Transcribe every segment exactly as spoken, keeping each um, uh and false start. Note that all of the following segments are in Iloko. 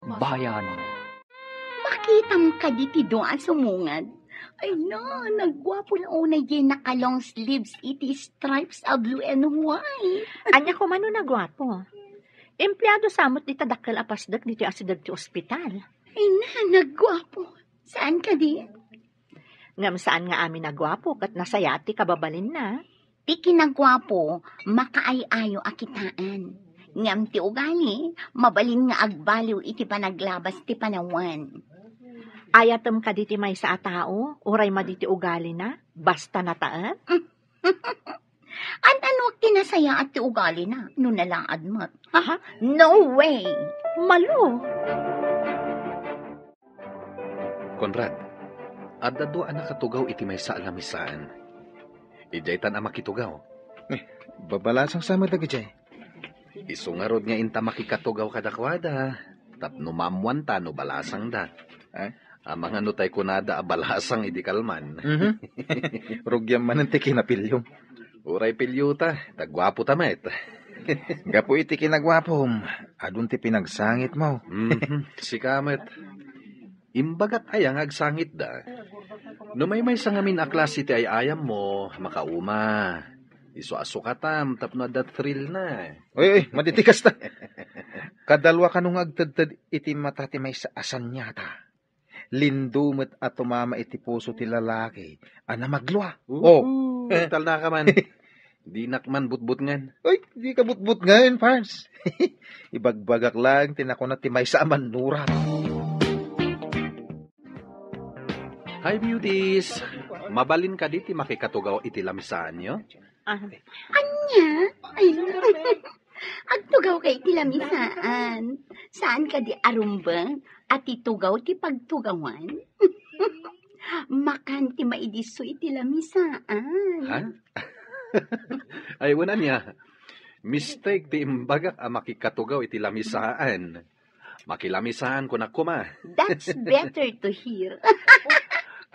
Bayan. Makitam kadi ti dua a sumungad? Ay na, nagguapo la unay diay naka-long sleeves iti stripes a blue and white. Ania koma no nagguapo? Empleado sa met dita dakkel a pasdek ditoy asideg ti ospital. Ay na, nagguapo. Saan kadi? Ngem saan nga amin a guapo ket nasayaat ti kababalinna. Ti kinaguapo, makaay-ayo a kitaan. Ngem ti ugali, mabalin nga agbaliw iti panaglabas ti panawen. Ayatem kadi ti maysa a tao, uray madi ti ugalina, basta nataen? An-anuak ti nasayaat ti ugalina, no nalaad met. Aha? No way! Malo! Conrad, adda dua a nakatugaw iti maysa a lamisaan. Idiaytan a makitugaw. Eh, babalasang sa met dagidiay. Isu ngarud nga inta makikatugaw kadakuada, tapno maammuanta no balasangda. Ah? Amangan no tay kunada a balasang idi kalman. Mhm. Rugiam manen ti kinapiliom. Uray piliota, ta guapota met. Gapu iti kinaguapom, adun ti pinagsangitmo. Mhm, sika met. Imbagak aya nga agsangitda? No maymaysa ngamin a klase ti ay-ayammo, makauma. Isu a sukatam tapno adda thrillna. Oy, oy, madi ti kasta. Kadalua kano nga agtedted iti mata ti maysa a saniata. Lindo met a tumama iti puso ti lalaki a namaglua. Uhu, oh. Talna ka man. Dinak man butbutngen. Ay, di ka butbutngen, Pars. Ibagbagak lang ti nakuna ti maysa a mannurat. Hi, beauties! Mabalin kadi ti makikatugaw iti lamisaanyo? Ah. Ania? Ay, agtugaw ka iti lamisaan. Saan kadi a rumbeng a ti tugaw ti pagtugawan? Makan ti maidisso iti lamisaan. Ha? Ay, wen ania. Mistake ti imbagak a makikatugaw iti lamisaan. Makilamisaan kunak koma. That's better to hear.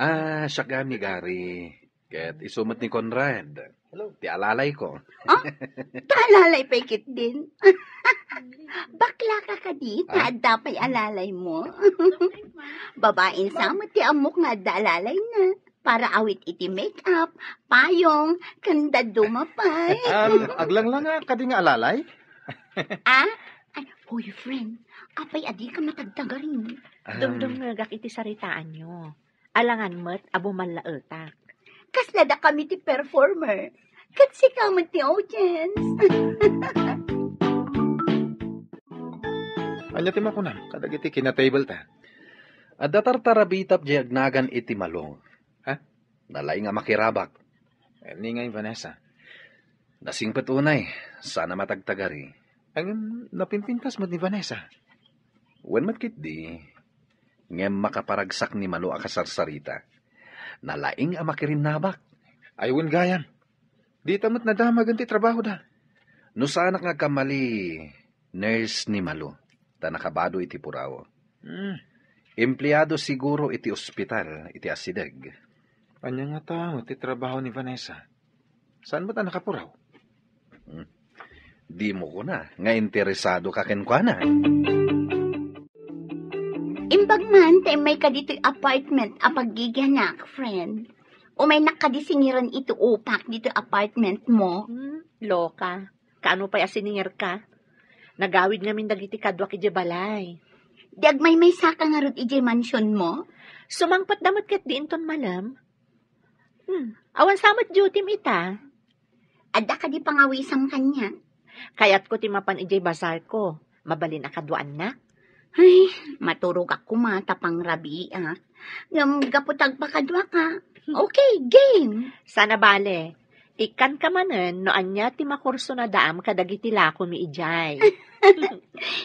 Ah, siak gayam ni Gary. Ket isu met ni Conrad. Hello. Ti alalayko. Ah? Ta alalay pay ketdin? Bakla ka kadi, ta adda pay alalaymo. Babain sa met ti ammok nga adda alalayna. Para awit iti make-up, payong, ken dadduma pay. Um, aglanglanga kadi nga alalay? Ah? Ay, hoy, friend, apay a dika matagtagari? Um, dumdumngegak iti saritaanyo. Alangan met a bumallaetak. Kasla dakami ti performer. Ket sika met ti audience. Ania ti makunam kadagiti kinatable ta? Adda tartarabitap diay agnagan iti Malo. Ha? Nalaing a makirabak. Ni ngay, Vanessa? Nasingpet unay, saan a matagtagari. Ngem napimpintas met ni Vanessa. Wen met ketdi, ngem makaparagsak ni Malo a kasarsarita. Nalaing a makirinnabak. Ay, wen gayam. Dita met nadamagen ti trabahoda. No saanak nga agkamali, nurse ni Malo, ta nakabado iti puraw. Hmm. Empleado siguro iti ospital, iti asideg. Ania ngata met ti trabaho ni Vanessa? Saan met a nakapuraw? Hmm. Dimo kuna nga interesado ka kenkuana. Imbag man ta immay ka ditoy apartment a paggigianak, friend. Umaynak kadi singiran iti upak ditoy apartment mo. Hmm, loka. Kaano pay a siningirka? Nagawid ngamin dagiti kaduak idiay balay. Di agmaymaysaka ngarud idiay mansionmo? Sumangpetda met ketdi inton malem. Hmm, awan sa met duty-m ita? Adda kadi pangawisam kaniak? Kayatko ti mapan idiay bazarko. Mabalin a kaduaannak? Ay, maturogak koma ta pangrabiiak. Ngem gapu ta agpakaduaka. Okay, game. Sana bale. Ikkanka manen no ania ti makurso nadaam kadagiti lakomi idiay.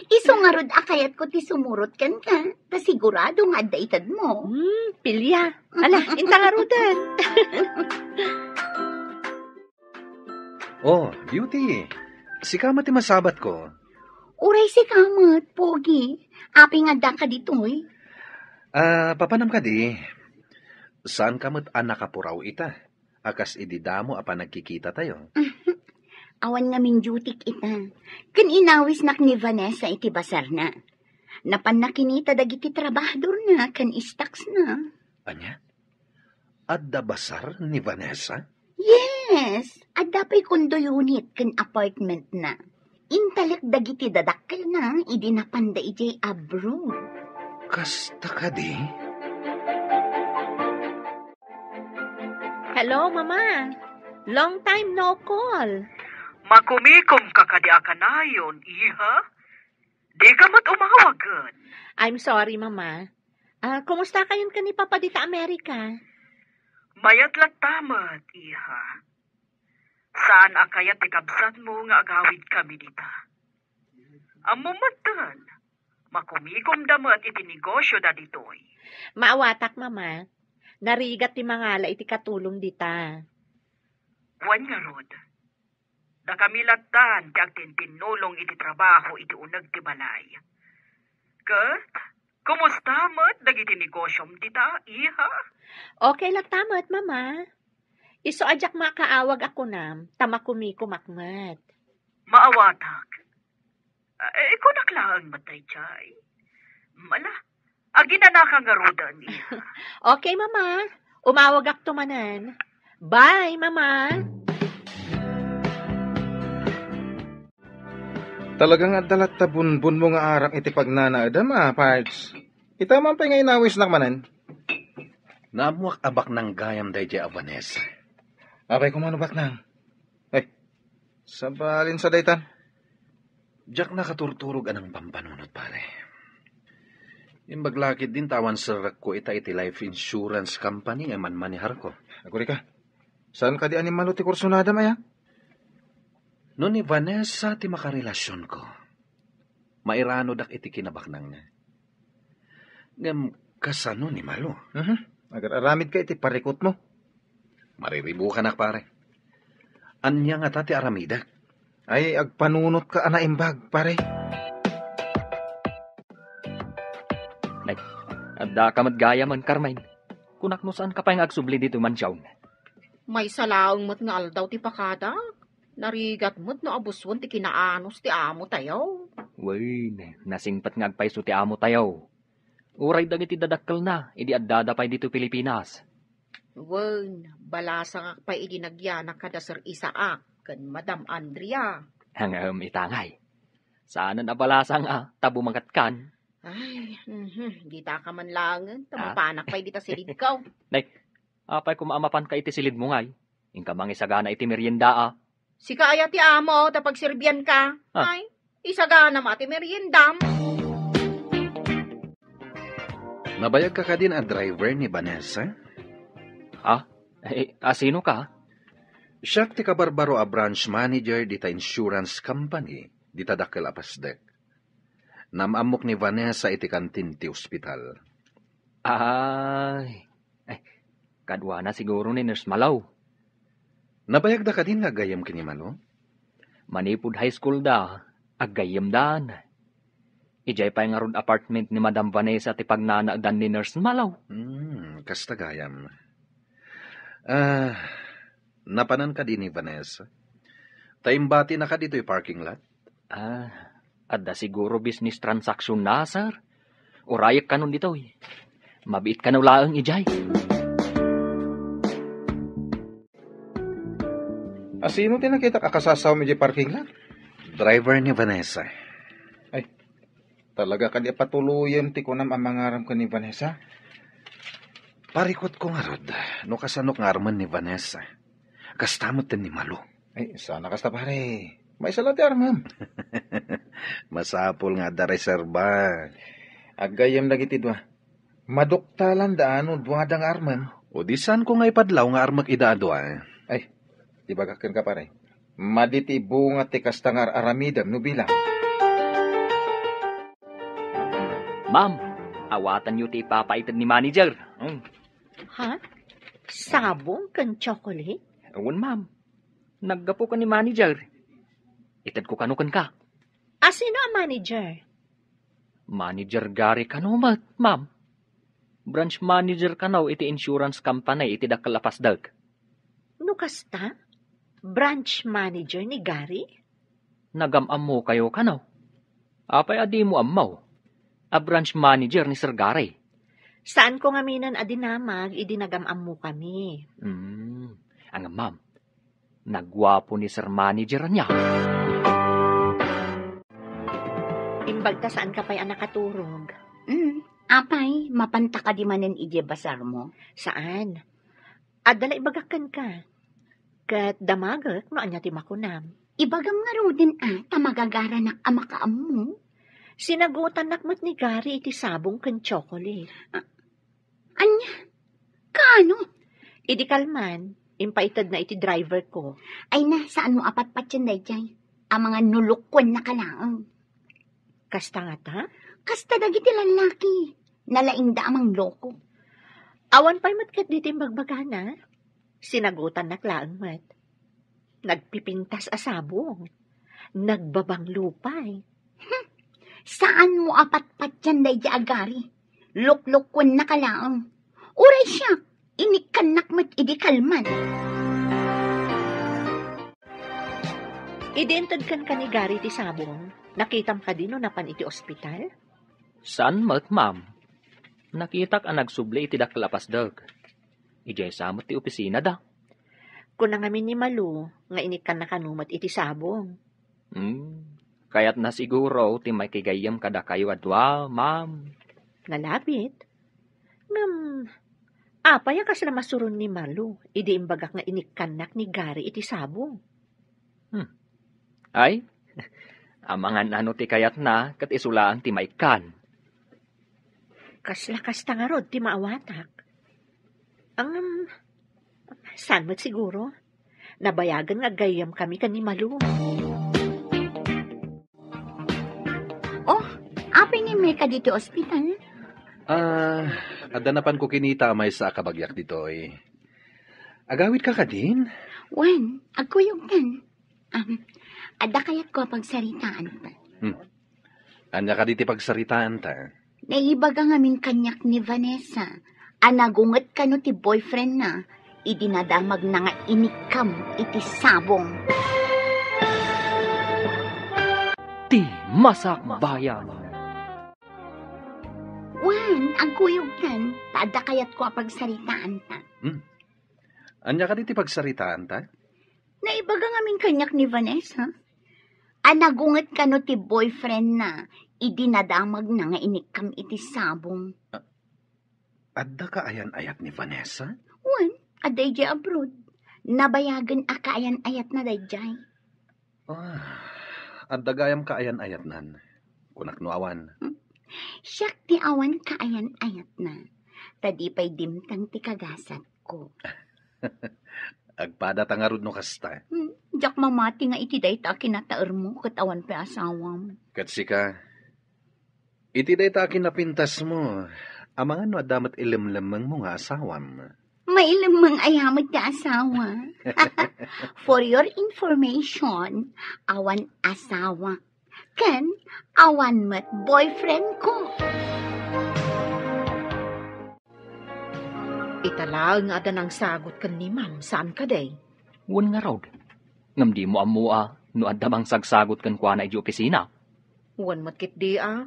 Isu ngarud a kayatko ti sumurot kenka, ta sigurado nga adda itedmo. Hmm, pilia. Ala, inta ngaruden. Oh, Beauty. Sika met ti masabatko. Uray sika met, Pogi. Apay nga addaka ditoy? Ah, papanam kadi? Saanka met a nakapuraw ita, a kas idi damo a panagkikitatayo? Awan ngamin duty-k ita. Ken inawisnak ni Vanessa iti bazarna. Napanna kinita dagiti trabahadorna ken stocks-na. Ania? Adda basar ni Vanessa? Yes, adda pay condo unit ken apartment-na. Intalek dagiti dadakkelna idi napanda idiay abroad. Kasta kadi? Hello, Mama. Long time no call. Makumikom ka kadi a kanayon, iha? Di ka met umawagen. I'm sorry, Mama. Ah, kumusta kayon ken ni Papa dita Amerika? Mayat latta met, iha. Saan a kayat ti kabsatmo nga agawid kami dita. Ammom metten, makumikomda met iti negosyoda ditoy. Maawatak, Mama. Narigat ti mangala iti katulong dita. Wen ngarud, dakami lattan ti agtintinnulong iti trabaho iti uneg ti balay. Ket, kumusta met dagiti negosyom dita, iha? Okay latta met, Mama. Isu a diak makaawag a kunam, ta makumikomak met. Maawatak. Eh, kunak laeng met daydiay. Mala, aginanaka ngaruden, iha. Okay, Mama. Umawagakto manen. Bye, Mama. Talaga nga adda latta bunbunmo nga arak iti pagnanaedem, a, Pards. Ita man pay nga inawisnak manen. Naammoak a baknang gayam daydiay a Vanessa. Apay koma no baknang? Ay, sabalin sa daytan. Diak nakaturturog a nangpampanunot, pare. Imbag la ketdin ta awan serrekko ita iti life insurance company nga manmaneharko. Agurika, saan kadi a ni Malo ti kursunadam aya? No ni Vanessa ti makarelasionko, mairanodak iti kinabaknangna. Ngem kasano ni Malo? Mhm. Agar-aramidka iti parikutmo. Mariribukanak, pare. Ania ngata ti aramidek? Ay, agpanunotka a naimbag, pare. Nay, addaka met gayam, Carmen. Kunak no saanka pay nga agsubli ditoy mansion. Maysa laeng met nga aldaw ti pakadak. Narigat met no abusuen ti kinaanus ti amo tayo. Wen, nasingpet nga agpayso ti amo tayo. Uray dagiti dadakkelna, idi addada pay ditoy Pilipinas. Wen, balasangak pay idi nagyanak kada Sir Isaac ken Madam Andrea. Ngem ita ngay, saanen a balasang a, ta bumangatkan. Ay, mhm, dita ka man laengen, ta Ah? mapanak pay dita silidko. Nay, apay koma a mapanka iti silidmo ngay? Inka mangisagana iti merienda, a. Sika aya ti amo, ta pagserbianka. Ah. Ay, isagana ma ti meriendam. Nabayagka kadin a driver ni Vanessa? Ha? Eh, a, sino ka? Siak ti kabarbaro a branch manager dita insurance company, dita dakkel a pasdek. Naam-ammok ni Vanessa iti kantin ti ospital. Ay, eh, kaduana siguro ni Nurse Malo. Nabayagda kadin nga aggayyem ken ni Malo? Manipud high school da, aggayyemdan. Idiay pay ngarud apartment ni Madam Vanessa ti pagnanaedan ni Nurse Malo. Hmm, kasta gayam. Ah, napanan kadi ni Vanessa? Ta imbatinaka ditoy parking lot? Ah, adda siguro business transaction na, sir. Urayek kanon ditoy. Mabiit kano laeng idiay. A, sino ti nakitak a kasasawam idiay parking lot? Driver ni Vanessa. Ay, talaga kadi a patuloyem ti kunam a mangaram ken ni Vanessa? Parikutko ngarud, no kasano nga armen ni Vanessa. Kasta met ken ni Malo. Ay, saan a kasta, pare. Maysa la ti armem. Masapul nga adda reserba. Aggayyem dagiti dua. Maduktalanda no duada nga armem. O di saanko nga ipadlaw nga armek ida a dua. Ay, ibagak kenka, pare. Madi ti bunga ti kasta nga ar-aramidem no bilang. Ma'am, awatanyo ti ipapaited ni manager. Hmm. Ha? Sabong ken chocolate? Wen, ma'am. Naggapu ken ni manager. Itedko kano kenka. A, sino a manager? Manager Gary kano met, ma'am. Branch manager kano iti insurance company iti dakkel a pasdek. No kasta, branch manager ni Gary? Nagam-ammokayo kano? Apay a dimo ammo? A branch manager ni Sir Gary. Saanko ngaminen a dinamag idi nagam-ammokami. Hmm. Ngem, ma'am, nagguapo ni Sir Manager ania. Imbag ta saanka pay a nakaturog. Hmm. Apay, mapanta kadi manen idiay basarmo? Saan. Adda la ibagak kenka. Ket damagek no ania ti makunam. Ibagam ngaruden a ta magagaranak a makaammo. Sinagutannak met ni Gary iti sabong ken tsokolate. A-, ania? Kaano? Idi kalman, impaitedna iti driver ko. Ay na, saanmo a patpatien daydiay? Amangan no lokuennaka laeng. Kasta ngata? Kasta dagiti lallaki. Nalaingda a mangloko. Awan pay met ketdi ti imbagbagana. Sinagutannak laeng met. Nagpipintas a sabong. Nagbabanglo pay. Hmm. Saanmo a patpatien daydiay a Gary. Loklokuennaka laeng. Uray siak, inikkannak met idi kalman. Idi inted kenka ni Gary ti sabong, nakitam kadi no napan iti ospital? Saan met, ma'am. Nakitak a nagsubli iti dakkel a pasdek. Idiay sa met ti opisinada. Kuna ngamin ni Malu nga inikkanna kano met iti sabong. Hmm. Kayatna siguro ti makigayyem kadakayo a dua, ma'am. Nalabit. Ngem, apay a kasla masuron ni Malu idi imbagak nga inikkannak ni Gary iti sabong? Hmm. Ay, amangan no ti kayatna ket isu laeng ti maikkan. Kasla kasta ngarud ti maawatak. Ngem, saan met siguro? Nabayagen nga aggayyemkami ken ni Malu. Oh, apay nga immay kadi iti ospital? Ah, adda napanko kinita a maysa a kabagiak ditoy. Agawidka kadin? Wen, agkuyogtan. Um, adda kayatko a pagsaritaanta. Hmm. Ania kadi ti pagsaritaanta? Naibaga ngamin kaniak ni Vanessa a nagunget kano ti boyfriendna idi nadamagna nga inikkam iti sabong. Ti Masakbayan. Wen, agkuyogtan, ta adda kayatko a pagsaritaanta. Hmm. Ania kadi ti pagsaritaanta? Naibaga ngamin kaniak ni Vanessa a nagunget kano ti boyfriendna idi nadamagna nga inikkam iti sabong. A-, adda kaayan-ayat ni Vanessa? Wen, adda idiay abroad. Nabayagen a kaayan-ayatna daydiay. Ah, adda gayam kaayan-ayatnan. Kunak no awan. Hmm. Siak ti awan kaayan-ayatna. Ta di pay dimtang ti kagasatko. Agpadata ngarud no kasta. Hmm, diak mamati nga iti dayta a kinataermo ket awan pay asawam. Ket sika, iti dayta a kinapintasmo, amangan no adda met ilemlemmengmo nga asawam. Mailemmeng aya met ti asawa. For your information, awan asawa. Ken awan met boyfriend ko. Ita laeng nga adda nangsagot ken ni Ma'am, saan kadi? Wen ngarud. Ngem dimo ammo a no adda mangsagsagot kenkuana idiay opisina? Wen met ketdi a.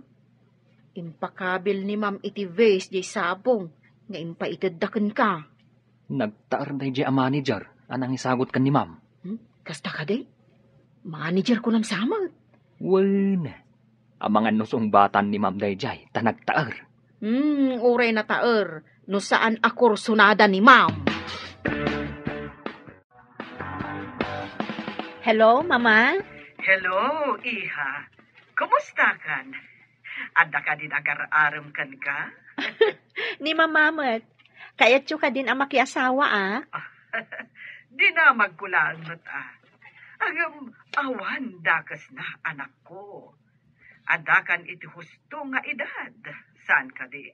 Impakabil ni Ma'am iti vase diay sabong nga impaitedda kenka. Nagtaer daydiay a manager a nangisagot ken ni Ma'am. Hmm? Kasta kadi? Manager ko lang sa met. Wen, amangan no sungbatan ni Ma'am daydiay ta nagtaer. Hmm, uray nataer no saan a kursunada ni Ma'am. Hello, Mama? Hello, iha. Kumustakan? Adda kadin agar-arem kenka? Ni Mama met. Kayatyo kadin a makiasawa, a? Dinamagko laeng met, a. Ngem awan dakesna, anakko. Addakan iti husto nga edad, saan kadi?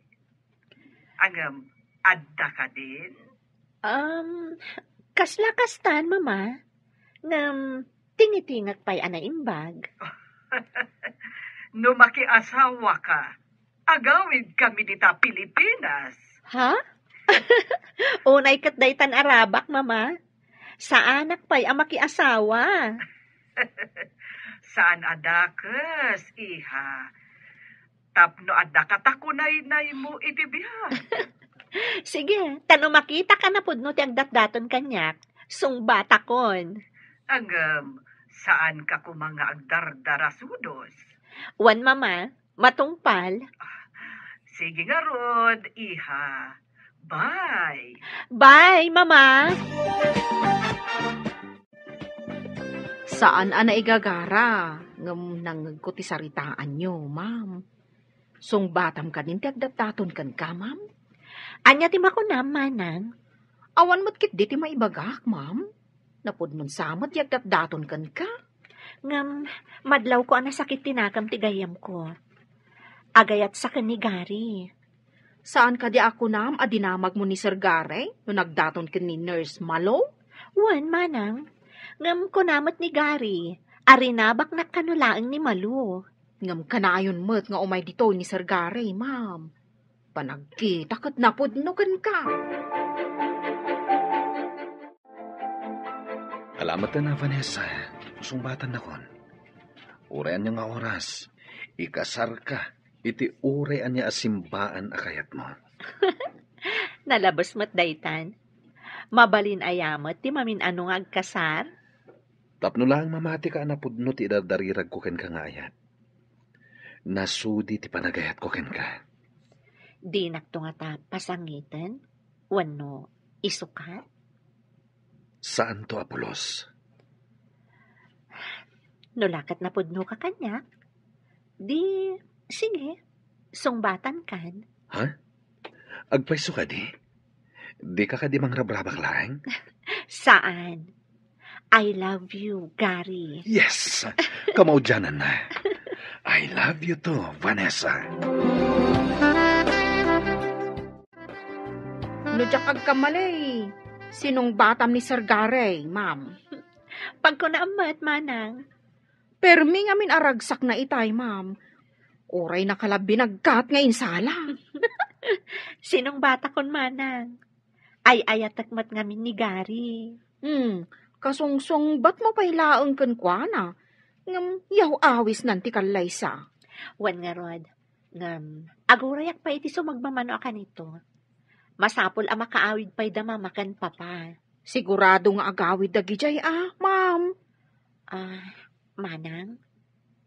Ngem adda kadin? Um, kasla kastan, Mama. Ngem tingitingak pay a naimbag. No makiasawaka, agawidkami dita Pilipinas. Ha? Unay ket daytan a rabak, Mama. Saanak pay a makiasawa. Saan a dakes, iha. tapno adda katakunaynaymo iti biag. Sige, ta no makitaka napudno ti agdatdaton kaniak, sungbatakon. Ngem, saanka koma nga agdardarasudos. Wen, Mama, matungpal. Sige ngarud, iha. Bye. Bye, Mama. Saan a naigagara, ngem nangngegko ti saritaanyo, ma'am. Sungbatam kadin ti agdatdaton kenka, ma'am? Ania ti makunam, manang? Awan met ketdi ti maibagak, ma'am. Napudnon sa met ti agdatdaton kenka. Ngem, madlawko a nasakit ti nakam ti gayyemko. Agayatsa ken ni Gary. Saan kadi a kunam a dinamagmo ni Sir Gary no nagdaton ken ni Nurse Malo? Wen, manang. Ngem kuna met ni Gary, a rinabaknak kano laeng ni Malo. Ngem kanayon met nga umay ditoy ni Sir Gary, ma'am. Panagkita ket napudno kenka. Ala met a, Vanessa. Sungbatannakon. Uray ania nga oras, ikasarka iti uray ania a simbaan a kayatmo. Nalabes met daytan. Mabalin aya met ti mamin-ano nga agkasar? Tapno laeng mamatika a napudno ti idardariragko kenka nga ayat. Nasudi ti panagayatko kenka. Dinakto ngata pasangiten wenno isukat? Saanto a pulos. No la ket napudnoka kaniak, di, sige, sungbatankan. Ha? Agpayso kadi? Dika kadi mangrabrabak laeng? Saan. I love you, Gary. Yes! Kamaudiananna. I love you too, Vanessa. No diak agkamali, sinungbatam ni Sir Gary, ma'am. Pagkunaam met, manang. Permi ngamin a ragsakna itay, ma'am. Uray nakalabi nagkat nga insala. Sinungbatakon, manang. Ay-ayatek met ngamin ni Gary. Hmm, kasungsungbatmo pay laeng kenkuana. Ngem yaw-awisnan ti kallaysa. Wen ngarud, ngem agurayak pay iti sumagmamano a kanito. Masapul a makaawid pay da mama ken papa. Sigurado nga agawid dagidiay a, ma'am. Ah, manang,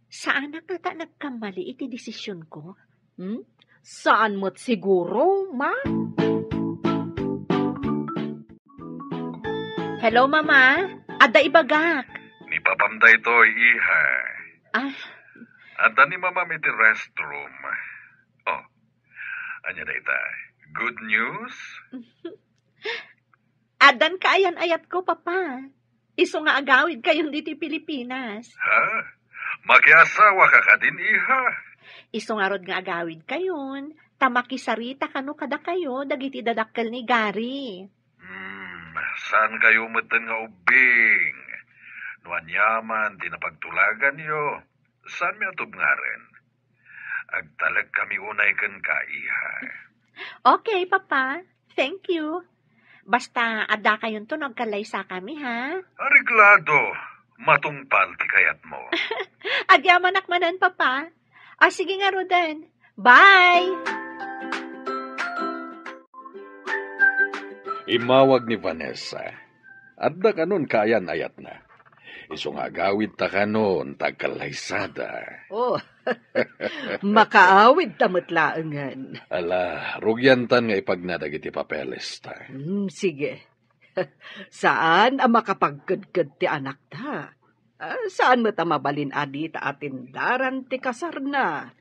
saanak ngata nagkammali iti desisionko? Hmm? Saan met siguro, ma? Hello, Mama. Adda ibagak. Ni Papam daytoy, iha. Ah. Adda ni Mamam iti restroom. Oh, ania dayta? Good news? Addan kaayan-ayatko, Papa. Isu nga agawidkayon ditoy Pilipinas. Ha? Makiasawa ka kadin, iha? Isu ngarud nga agawidkayon, ta makisarita kano kadakayo dagiti dadakkel ni Gary. Hmm, saan kayo metten nga ubbing? No aniaman ti napagtulaganyo, saanmi a tubngaren. Agtalek kami unay kenka, iha. Okay, Papa. Thank you. Basta, adda kayonto no agkallaysakami, ha? Areglado. Matungpal ti kayatmo. Agyamanak manen, Papa. Ah, sige ngaruden. Bye! Immawag ni Vanessa. Adda kanon kaayan-ayatna. Isu nga agawidta kanon ta agkallaysada. Oh, makaawidta met laengen. Ala, rugiantan nga ipagna dagiti papelesta. Hmm, sige. Saan a makapagkedked ti anakta. Ah, saan met a mabalin a dita atendaran ti kasarna.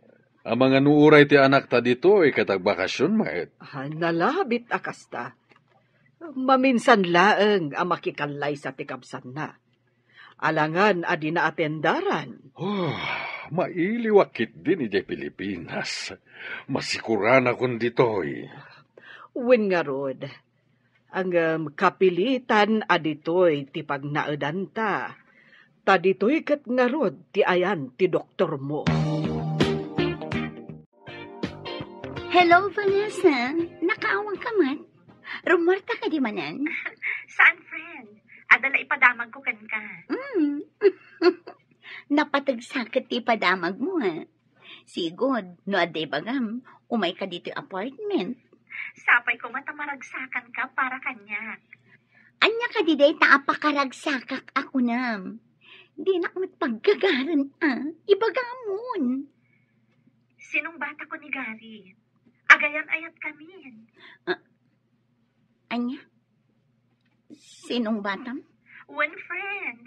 Amangan no uray ti anakta ditoy ket agbakasion met. Ah, nalabit a kasta. Maminsan laeng a makikallaysa ti kabsanna. Alangan a dina atendaran. Oh, mailiwak ketdin idiay Pilipinas. Masikuranakon ditoy. Wen ngarud, ngem kapilitan a ditoy ti pagnaedanta. Ta ditoy ket ngarud ti ayan ti doktormo. Hello, Vanessa. Nakaawang ka man? Rumuarta ka di manen? Saan, friend? Adda la ipadamag ko kenka. Mm. Napateg sa ket ti ipadamag mo, ha? Sigud, no adda ibagam, umayka ditoy apartment. Sapay koma ta maragsakanka para kaniak. Ania kadi dayta a pakaragsakak a kunam? Dinak met paggagaren a, ibagamon. Sinong batako ni Gary? Agayan-ayatkamin. Ah, ania? Sinong batam? One friend.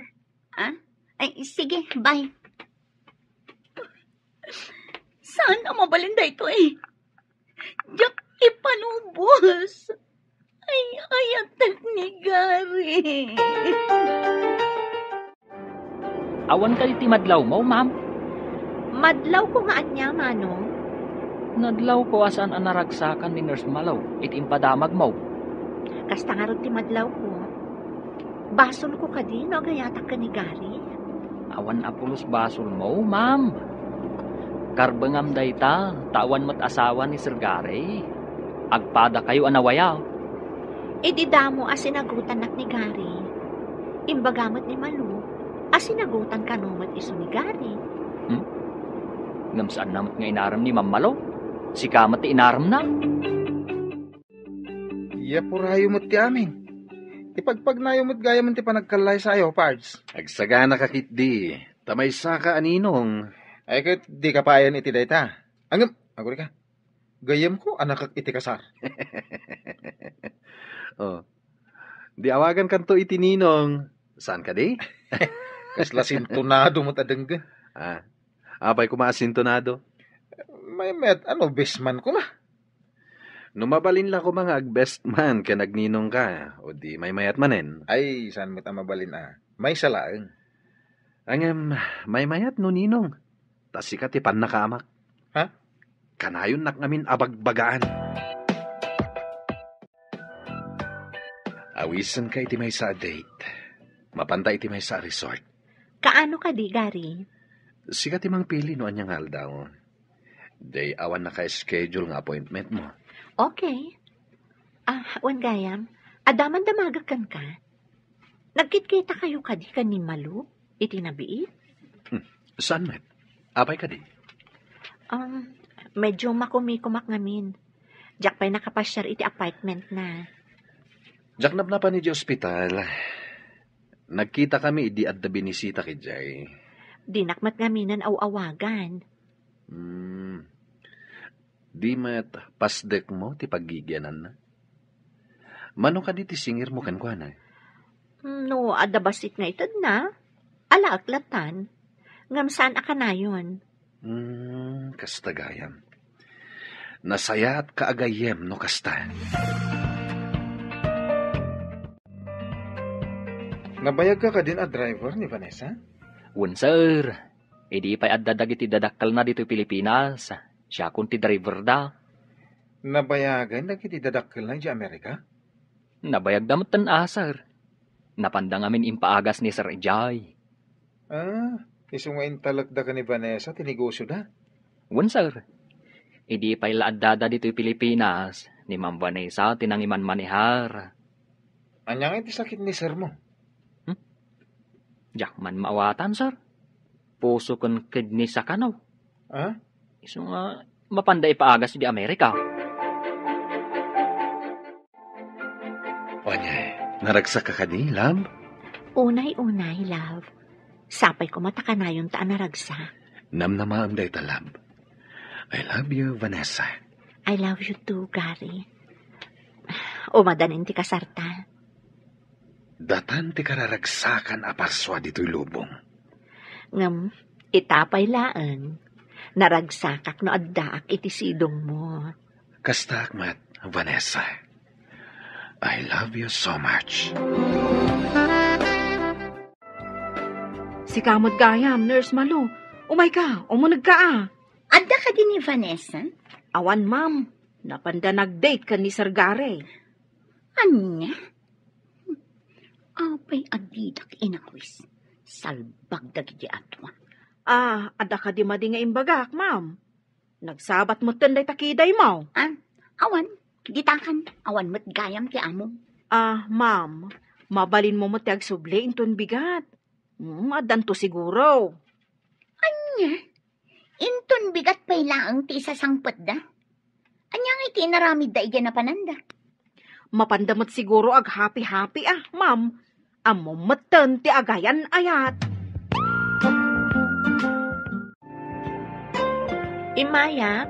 Ah? Ay, sige, bye. Saan a mabalin daytoy? Diak ipanubos. Ay, ayatek ni Gary. Awan kadi ti madlawmo, ma'am? Madlawko nga ania, Manong? Nadlawko a saan a naragsakan ni Nurse Malo iti impadamagmo. Kasta ngarud ti madlawko. Basolko kadi no agayatak ken ni Gary? Awan a pulos basolmo, ma'am. Karbengam dayta, ta awan met asawa ni Sir Gary. Agpadakayo a nawaya. Idi damo a sinagutannak ni Gary, imbaga met ni Malo a sinagutan kano met isu ni Gary. Hmm? Ngem saanna met nga inarem ni Ma'am Malo? Sika met ti inaremna. Yapurayo met ti amin. Ipagpagnayo met gayam ti panagkallaysayo, Pards. Agsaganaka ketdi, ta maysaka a ninong. Ay, ket dika payen iti dayta. Ngem, agurika. Gayyemko a nakek iti kasar. Oh. Di awagankanto iti ninong. Saan kadi? Kasla sintonado met a denggen. Ah, apay koma a sintonado? Maymayat, ano, best man koma. No mabalin la koma nga ag-best man ken agninongka, o di maymayat manen. Ay, saan met a mabalin a. Maysa laeng. Ngem, maymayat no ninong. Ta sika ti pannakaamak. Ha? Kanayonnak ngamin a bagbagaan. Awisenka iti maysa a date. Mapanta iti maysa a resort. Kaano kadi, Gary? Sika ti mangpili no ania nga aldaw. Day awan naka-schedule nga appointmentmo. Okay. Ah, wen gayam, adda man damagek kenka. Nagkitkitakayo kadi ken ni Malo iti nabiit? Hmm, saan met? Apay kadi? Um, medyo makumikumak ngamin. Diak pay nakapasiar iti apartmentna. Diak napnapan idiay ospital. Nagkitakami idi adda binisita idiay. Dinak met ngaminen aw-awagan. Hmm. Di met pasdekmo ti paggigiananna? Mano kadi ti singirmo kenkuana? No adda bassit nga itedna, alaek latan. Ngem saan a kanayon. Hmm, kasta gayam. Nasayaat ka a gayyem no kasta. Nabayagka kadin a driver ni Vanessa? Wen, sir. Idi pay adda dagiti dadakkelna ditoy Pilipinas, siakon ti driverda. Nabayagen dagiti dadakkelna idiay Amerika? Nabayagda metten a, sir. Napanda ngamin impaagas ni Sir idiay. Ah, isu nga intalekda ken ni Vanessa ti negosioda? Wen, sir. Idi pay la addada ditoy Pilipinas, ni Ma'am Vanessa ti nangimanmanehar. Ania nga iti sakit ni sir mo? Hmm? Diak man maawatan, sir. Puso ken kidney sa kanaw. Ah? Isu nga mapanda ipaagas idiay Amerika. Ania, naragsak ka kadi, love? Unay-unay, love. Sapay koma ta kanayonta a naragsak. Namnamaem dayta, love. I love you, Vanessa. I love you too, Gary. Umadanin ti kasarta. Datan ti kararagsakan a parsua ditoy lubong. Ngem, ita pay laeng, naragsakak no addaak iti sidongmo. Kastaak met, Vanessa. I love you so much. Sika met gayam, Nurse Malo. Umayka, umunegka a. Adda kadi ni Vanessa? Awan, ma'am. Napanda nag-date ken ni Sir Gary. Ania? Apay a didak inawis? Salbag dagiti atoa. Ah, adda kadi madi nga imbagak, ma'am? Nagsabat metten dayta kidaymo. Ah, awan. Ditakan, awan met gayam ti amo. Ah, ma'am, mabalinmo met ti agsubli inton bigat. Hmm, addanto siguro. Ania? Inton bigat pay laeng ti isasangpetda. Ania ngay ti inaramidda idiay napananda? Mapanda met siguro aghappy-happy a, ma'am. Ammom metten ti agayan-ayat. Immayak,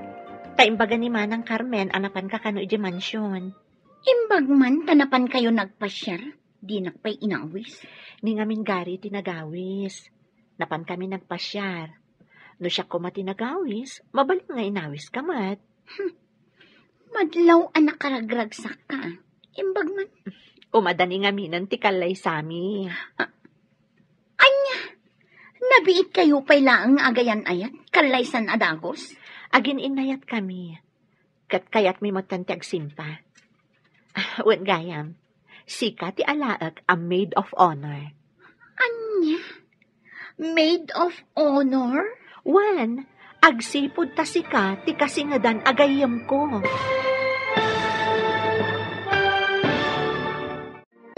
ta imbaga ni Manang Carmen a napanka kano idiay mansion. Imbag man ta napankayo nagpasiar, dinak pay inawis. Ni ngamin gari ti nagawis. Napankami nagpasiar. No siak koma ti nagawis, mabalin nga inawiska met. Hmm. Madlaw a nakaragragsakka. Imbag man. Umadani ngaminen ti kallaysami. Ah, ania? Nabiitkayo pay laeng nga agayan-ayat, kallaysan a dagus? Agin-innayatkami. Ket kayatmi metten ti agsimpa. Wen gayam, sika ti alaek a maid of honor. Ania? Maid of honor? Wen, agsipud ta sika ti kasingedan a gayyemko.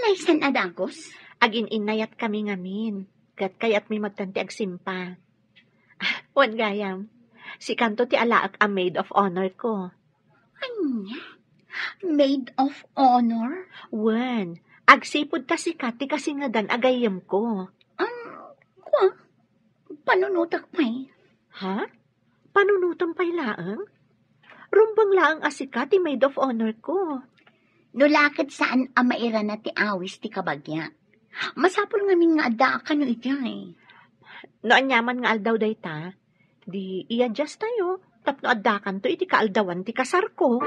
Laysan a dagus? Agin-innayatkami ngamin, ket kayatmi metten ti agsimpa. Wen gayam, sikanto ti alaek a maid of honor ko. Ania? Maid of honor? Wen, agsipud ta sika ti kasingedan a gayyemko. Um, kua, panunotek pay. Ha? Panunotem pay laeng? Rumbeng laeng a sika ti maid of honor ko. No la ket saan a mairana ti awis ti kabagia, masapul ngamin nga addaak kano idiay. No aniaman nga aldaw dayta, di i-adjust tayo tapno addakanto iti kaaldawan ti kasarko.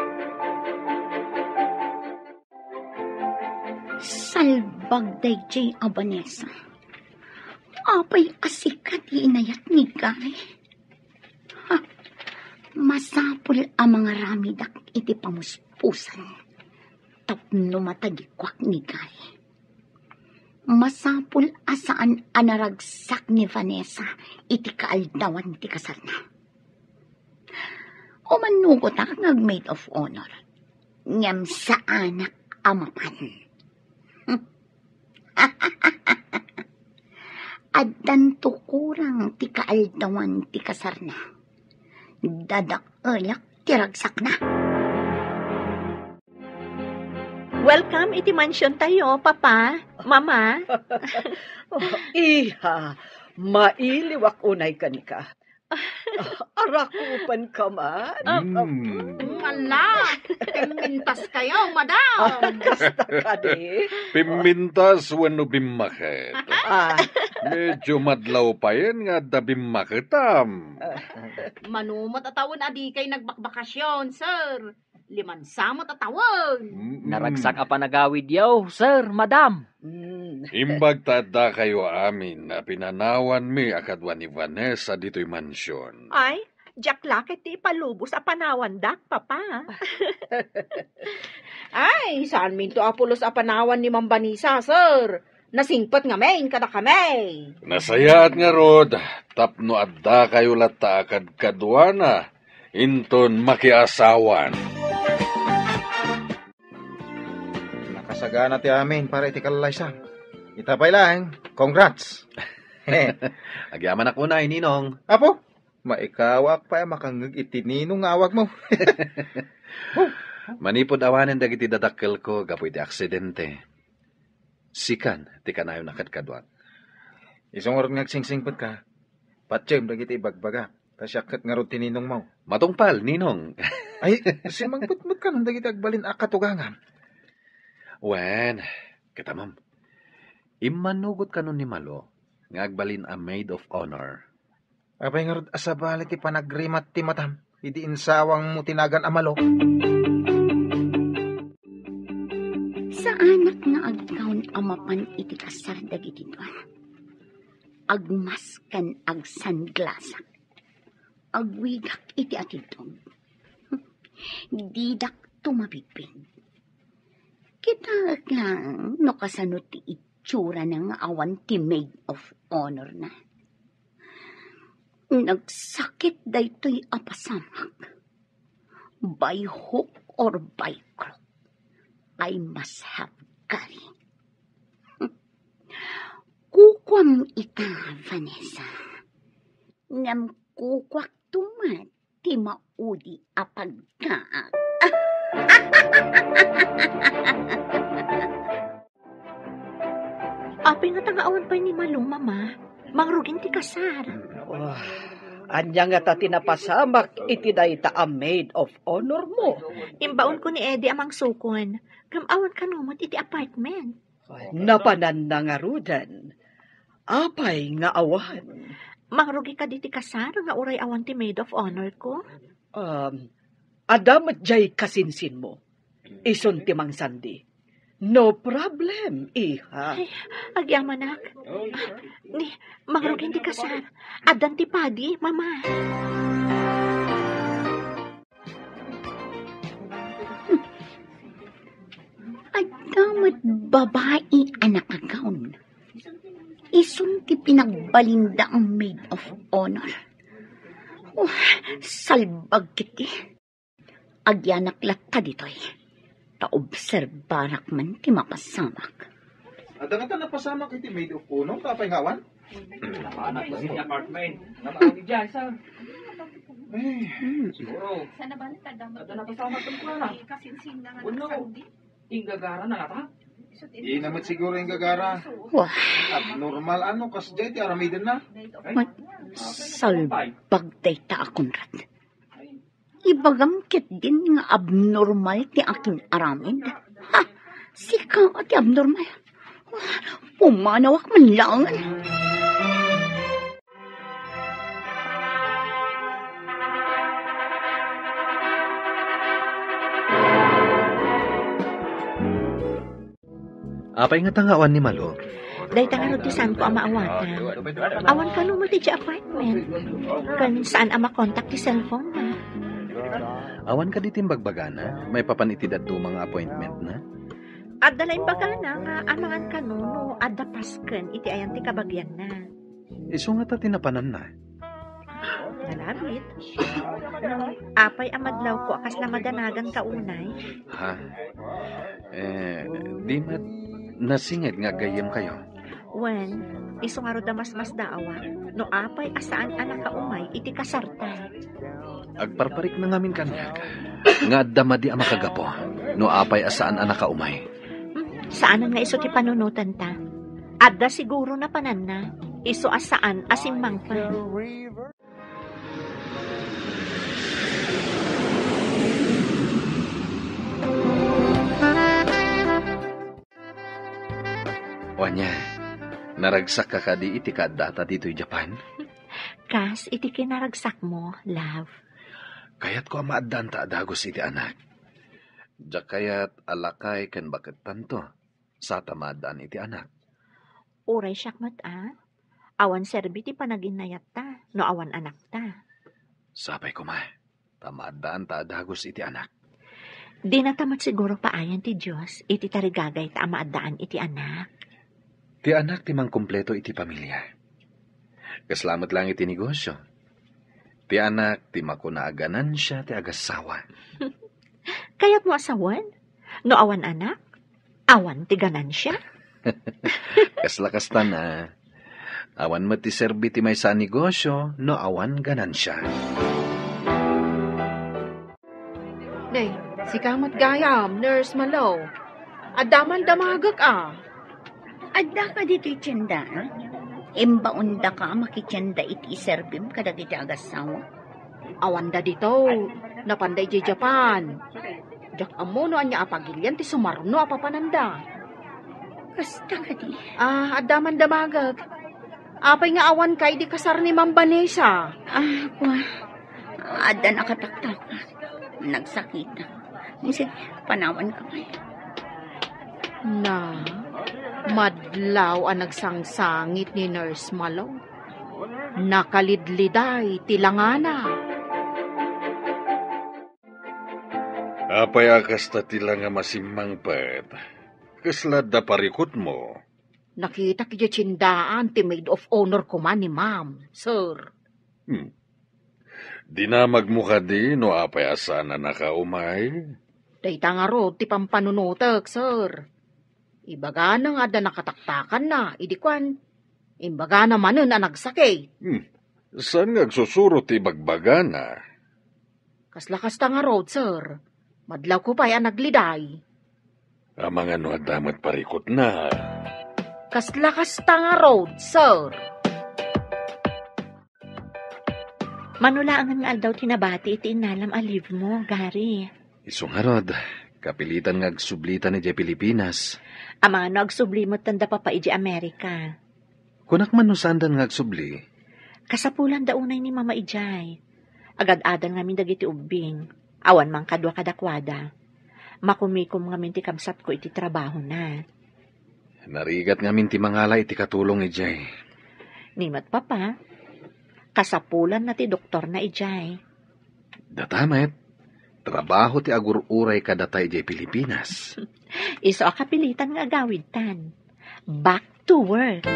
Salbag daydiay a Vanessa. Apay a sika ti inayat ni Gary? Ha? Masapul a mangaramidak iti pamuspusan tapno matagikuak ni Gary. Masapul a saan a naragsak ni Vanessa iti kaaldawan ti kasarna. Umannugotak nga ag-maid of honor, ngem saanak a mapan. Addanto kurang ti kaaldawan ti kasarna. Dadaelak ti ragsakna. Welcome iti mansion tayo, Papa, Mama. Oh, iha, mailiwak unay kenka. Ah, arakupanka man? Mm. Ala, pimmintaskayo, madam. Ah, kasta kadi? Pimmintas wenno bimmaket? Ah. Medyo madlaw payen nga adda bimmaketam. Ah. Mano met a tawen a dikay nagbakbakasyon, sir. Limansa met a tawen. Mm-mm. Naragsak a panagawidyo, sir, madam. Mm. Imbag ta addakayo amin a pinanawanmi a kadua ni Vanessa ditoy mansion. Ay, diak la ket ti ipalubos a panawandak, Papa. Ay, saanminto a pulos a panawan ni Ma'am Vanessa, sir. Nasingpet ngamin kadakami. Nasayaat ngarud, tapno addakayo latta a kadkaduana inton makiasawan. Nakasagana ti amin para iti kallaysa. Ita pay laeng, congrats. Agyamanak unay, Ninong. Apo, maikawak pay a makangngeg iti Ninong nga awagmo. Manipud awanen dagiti dadakkelko gapu iti aksidente. Sikan ti kanayon a kadkaduak. Isu ngarud nga agsingsingpetka, patiem dagiti ibagbaga, ta siak ket ngarud ti ninongmo. Matungpal, Ninong. Ay, simmangpet met kanon dagiti agbalin a katugangam. Wen, kitamam, immanugot kanon ni Malo nga agbalin a maid of honor. Apay ngarud a sabali ti panagrimat ti matam idi insawangmo ti nagan a Malo? Saanak nga agtawn a mapan iti kasar dagiti dua. Agmask ken agsanglasak. Agwigak iti atidtog. Didak tumabigpig. Kitaek laeng no kasano ti itsurana nga awan ti maid of honor na. Nagsakit daytoy a pasamak. By hook or by crook, I must have Gary. Kukuam ita, Vanessa. Ngem kukuak Tumat ti maudi a pagkaak. Apay ngata nga awan pay ni Malu, Mama? Mangrugin ti kasar. Ah, ania ngata ti napasamak iti dayta a maid of honor mo? Imbaonko ni Eddie a mangsukon, ngem awan kano met iti apartment. Napananna ngaruden. Apay nga awan? Mangrugi kadi ti kasar nga uray awan ti maid of honor ko? Um, adda met diay kasinsinmo. Isun ti mangsandi. No problem, iha. Ay, agyamanak. Ah, ni, mangrugin ti kasar. Addan ti padi, Mama. Adda met babai a nakagawn. Isun ti pinagbalinda a maid of honor. Oh, salbag ketdi. Agyanak latta ditoy. Ta obserbarak man ti mapasamak. Adda ngata napasamak iti maid of honor, apay nga awan? Anak ko sa apartment. Namaagi dyan, sir. Eh. Hmm. Siguro. Adda napasamak ang kuwana. Wano, inggagara na ngata? Di na met siguro inggagara. Wah. Abnormal, ano, kasdiay ti aramidenna. Ay. Mat-, salbag dayta a Conrad. Ibagam ketdin nga abnormal ti akin aramid. Ha? Sika ti abnormal. Wah, pumanawak man laeng. Apay ngata nga awan ni Malo? Dayta ngarud ti saanko a maawatan. Awan kano met idiay apartment. Ken saan a makontak ti cellphone na. Awan kadi ti imbagbagana maipapan iti dadduma nga appointment na? Adda la imbagana nga amangan kano no adda pasken iti ayan ti kabagianna. Isu ngata ti napananna. Nalabit. Apay a madlawko a kasla madanagan ka unay? Ha? Eh, di met nasinged nga aggayyemkayo? Wen, isu ngarud a masmasdaawak no apay a saan a nakaumay iti kasarta. Agparparikna ngamin kaniak nga adda madi a makagapu no apay a saan a nakaumay. Hmm, saanen nga isu ti panunotanta. Adda siguro napananna, isu a saan a simmangpet. Wen, naragsak ka kadi iti kaaddata ditoy Japan? Kas iti kinaragsakmo, love. Kayatko a maaddaanta a dagus iti anak. Diak kayat a lakay ken bakettanto, sa ta maaddaan iti anak. Uray siak met a, awan serbi ti panaginnayatta no awan anakta. Sapay koma, ta maaddaanta a dagus iti anak. Dinata met siguro paayan ti Dios iti tarigagayta a maaddaan iti anak. Ti anak ti mangkumpleto iti pamilia. Kasla met laeng iti negosio. Ti anak ti makuna a ganansia ti agassawa. Kayatmo a sawen? No awan anak, awan ti ganansia? Kasla kasta na. Awan met ti serbi ti maysa a negosio no awan ganansia. Nay, sika met gayam, Nurse Malo. Adda man damagek a. Adda ka ditoy tienda, a? Imbaondaka a makitienda iti iserbim kadagiti agassawa? Awanda dito. Napanda idiay Japan. Diak ammo no ania a pagilian ti sumarno a papananda. Kasta kadi? Ah, adda man damagek. Apay nga awan ka idi kasar ni Ma'am Vanessa? Ah, kua. Adda nakataktak. Nagsakit. Sige, panawan ka. Na, madlaw a nagsangsangit ni Nurse Malo. Nakalidliday ti langana. Apay a kasta ti langam a simmangpet? Kasla adda parikutmo? Nakitak idiay tiendaan ti maid of honor koma ni Ma'am, sir. Hmm. Dinamagmo kadi no apay a saan a nakaumay? Dayta ngarud ti pampanunotek, sir. Ibagana nga adda nakataktakanna, idi kuan, imbagana manen a nagsakit. Hmm. Saan nga agsusuro ti ibagbagana? Kasla kasta ngarud, sir. Madlawko pay a nagliday. Amangan no adda met parikutna. Kasla kasta ngarud, sir. Mano laengen nga aldaw ti nabati iti innalam a leave mo, Gary? Isu ngarud, kapilitan nga agsublitan idiay Pilipinas. Amangan no agsubli metten da papa idiay Amerika. Kunak man no saandan nga agsubli? Kasapulan da unay ni Mama idiay. Agad-adan ngamin dagiti ubbing. Awan man kadua kadakuada. Makumikom ngamin ti kabsatko iti trabahona. Narigat ngamin ti mangala iti katulong idiay. Ni met papa, kasapulanna ti doktorna idiay. Data met, trabaho ti agur-uray kadata idiay Pilipinas. Isu a kapilitan nga agawidtan. Back to work.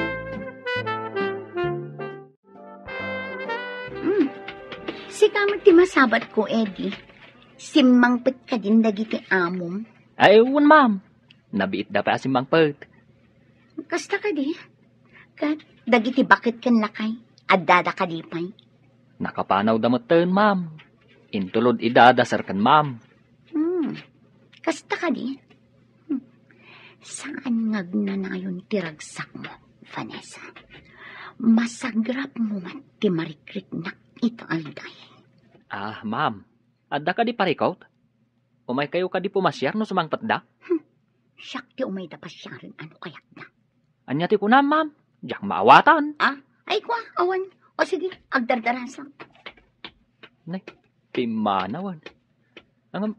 Hmm. Sika met ti masabatko, Eddie. Simmangpet kadin dagiti amom? Ay, wen, ma'am. Nabiitda pay a simmangpet. Kasta kadi? Ket dagiti baket ken lakay, addada kadi pay? Nakapanawda metten, ma'am. Intulod ida da sir ken ma'am. Hmm. Kasta kadi? Hmm. Saan nga agnanayon ti ragsakmo, Vanessa. Masagrapmo met ti marikriknak ita aldaw. Ah, ma'am. Adda kadi parikut? Umaykayo kadi pumasiar no sumangpetda? Hmm. Siak ti umayda pasiaren a no kayatda. Ania ti kunam, ma'am? Diak maawatan. Ah? Ay, kua, awan. O sige, agdardarasak. Nay, pimmanawan. Ngem,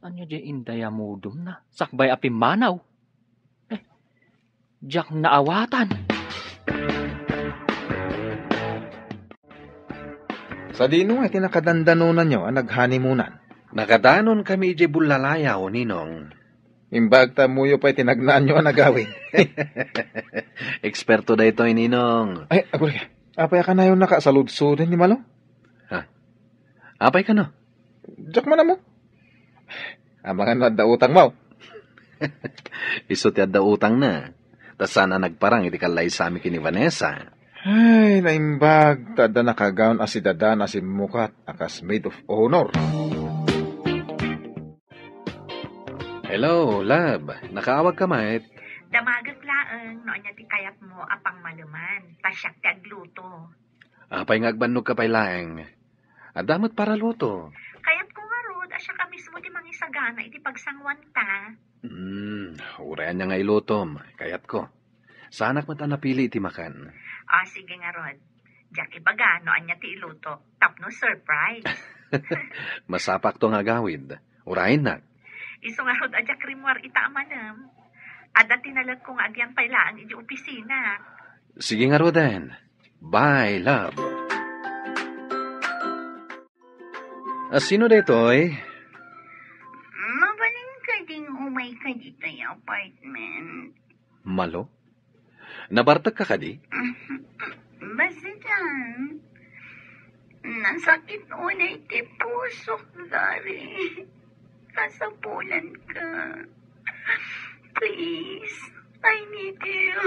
ania diay indayamudemna? Sakbay a pimmanaw. Eh, diak naawatan. Sadino nga iti nakadandanonanyo a naghanimunan? Nakadanonkami idiay Bullalayaw, Ninong. Imbag ta ammoyo pay ti nagnaanyo a nagawid. Eksperto daytoy, Ninong. Ay, agurek. Apay a kanayonnaka a saludsoden ni Malo? Ha? Apay kano? Diak man ammo. Amangan no adda utangmo. Isu ti adda utangna. Ta saan a nagparang iti kallaysami ken ni Vanessa. Ay, naimbag, ta adda nakagaon a sidadan a simmukat a kas maid of honor. Hello, love. Nakaawagka met? Damagek laeng no ania ti kayatmo a pangmaleman, ta siak ti agluto. Apay nga agbannogka pay laeng? Adda met paraluto. Kayatko ngarud a siak a mismo ti mangisagana iti pagsanguanta. Hmm, uray ania nga ilutom, kayatko. Saanak met a napili iti makan. Ah, sige ngarud. Diak ibaga no ania ti iluto, tapno surprise. Masapakto nga agawid. Urayennak. Isu ngarud a diak rimmuar ita a manem. Adda ti nalekko nga agyan pay laeng idiay opisina. Sige ngaruden. Bye, love. A, sino daytoy? Mabalin kading umayka ditoy apartment? Malo? Nabartekka kadi? Basta lang. Nasakit unay ti pusok, Gary. Kasapulanka. Please, I need you.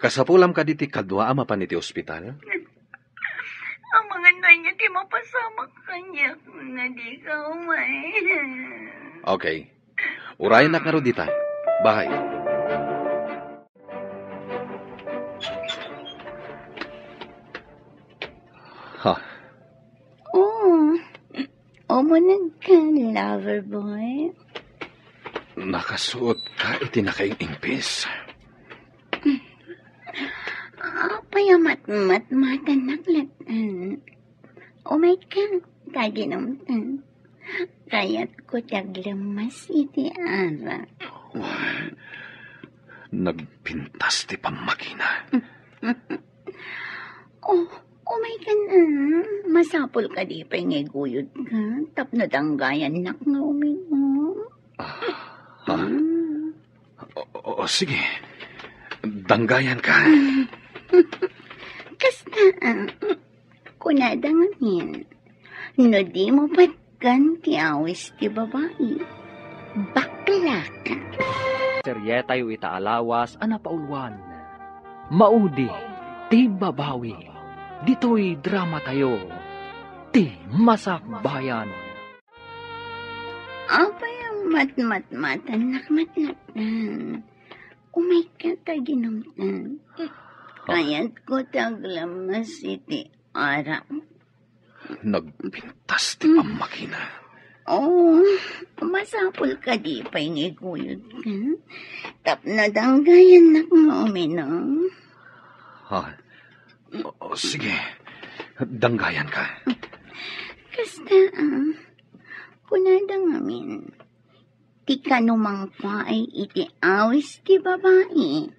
Kasapulam kadi ti kadua a mapan iti ospital? Amangan no ania ti mapasamak kaniak no dika umay. Okay. Urayennak ngarud dita. Bye. Ha? Oh, umuneg ka, lover boy. Nakasuot ka iti nakaing-ingpis. Apay a matmatmatannak latta? Umay ka, kaginumtan. Kayatko ti aglemmas iti arak. Nagpintas ti pammagina. Oh, umay ka na. Masapul kadi pay nga iguyod ka tapno danggayannak nga uminom. Ah, ha? Mm. O, o, o, sige. Danggayan ka. Kasta, ah, kunada ngamin, no di mo patgan ti awis ti babai, bakla ka. Serietayo ita a lawas a napauluan. Maudi ti babawi. Ditoy dramatayo, ti Masakbayan. Apay a matmatmatannak, matmatmatan? Umayka ta ginumtan. Kayatko ti aglammas iti arak. Nagpintas ti pammakina. Oh, masapul kadi pay nga iguyodka? Tapno danggayannak nga uminom. Ha? O, o, sige. Danggayanka. Kasta, ah. Kunada ngamin, ti kano mangpaay iti awis ti babai,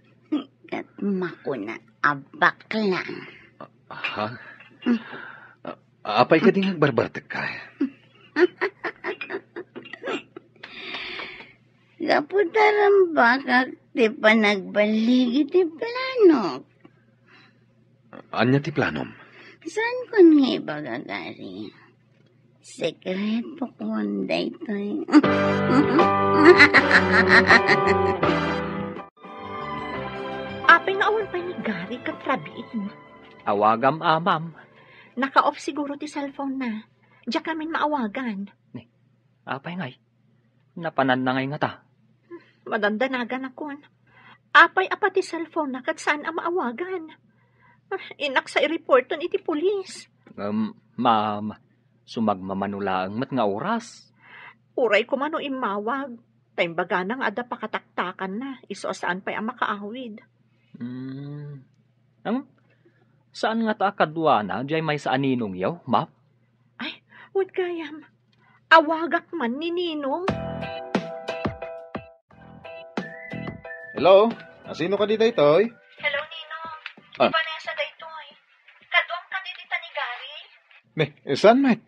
ket makuna a bakla. Ha? A-, apay kadi nga agbarbartekka? Gapu ta rambakak ti panagballig iti planok. Ania ti planom? Saanko nga ibaga, Gary? Sekreto kon daytoy. Apay nga awan pay ni Gary ket Rabin? Awagam, amam. Naka-off siguro ti cellphone na. Diak ngamin maawagan. Ni, apay ngay? Napananna ngay ngata? Madandanaganakon. Apay a pati cellphone na ket saan a maawagan? Ah, inaksa i-reporton iti pulis. Um, ma'am, sumagmamano laeng met nga oras. Uray koma no immawag, ta imbagana nga adda pakataktakanna, isu a saan pay a makaawid. Hmm. Ang, saan ngata a kaduana, diay maysa a ninongyo, ma'am? Ay, wen gayam. Awagak man ni Ninong. Hello? Asino kadi daytoy? Hello, Ninong. Ah. Ni Vanessa daytoy. Kaduam kadi dita ni Gary? Ni, saan met?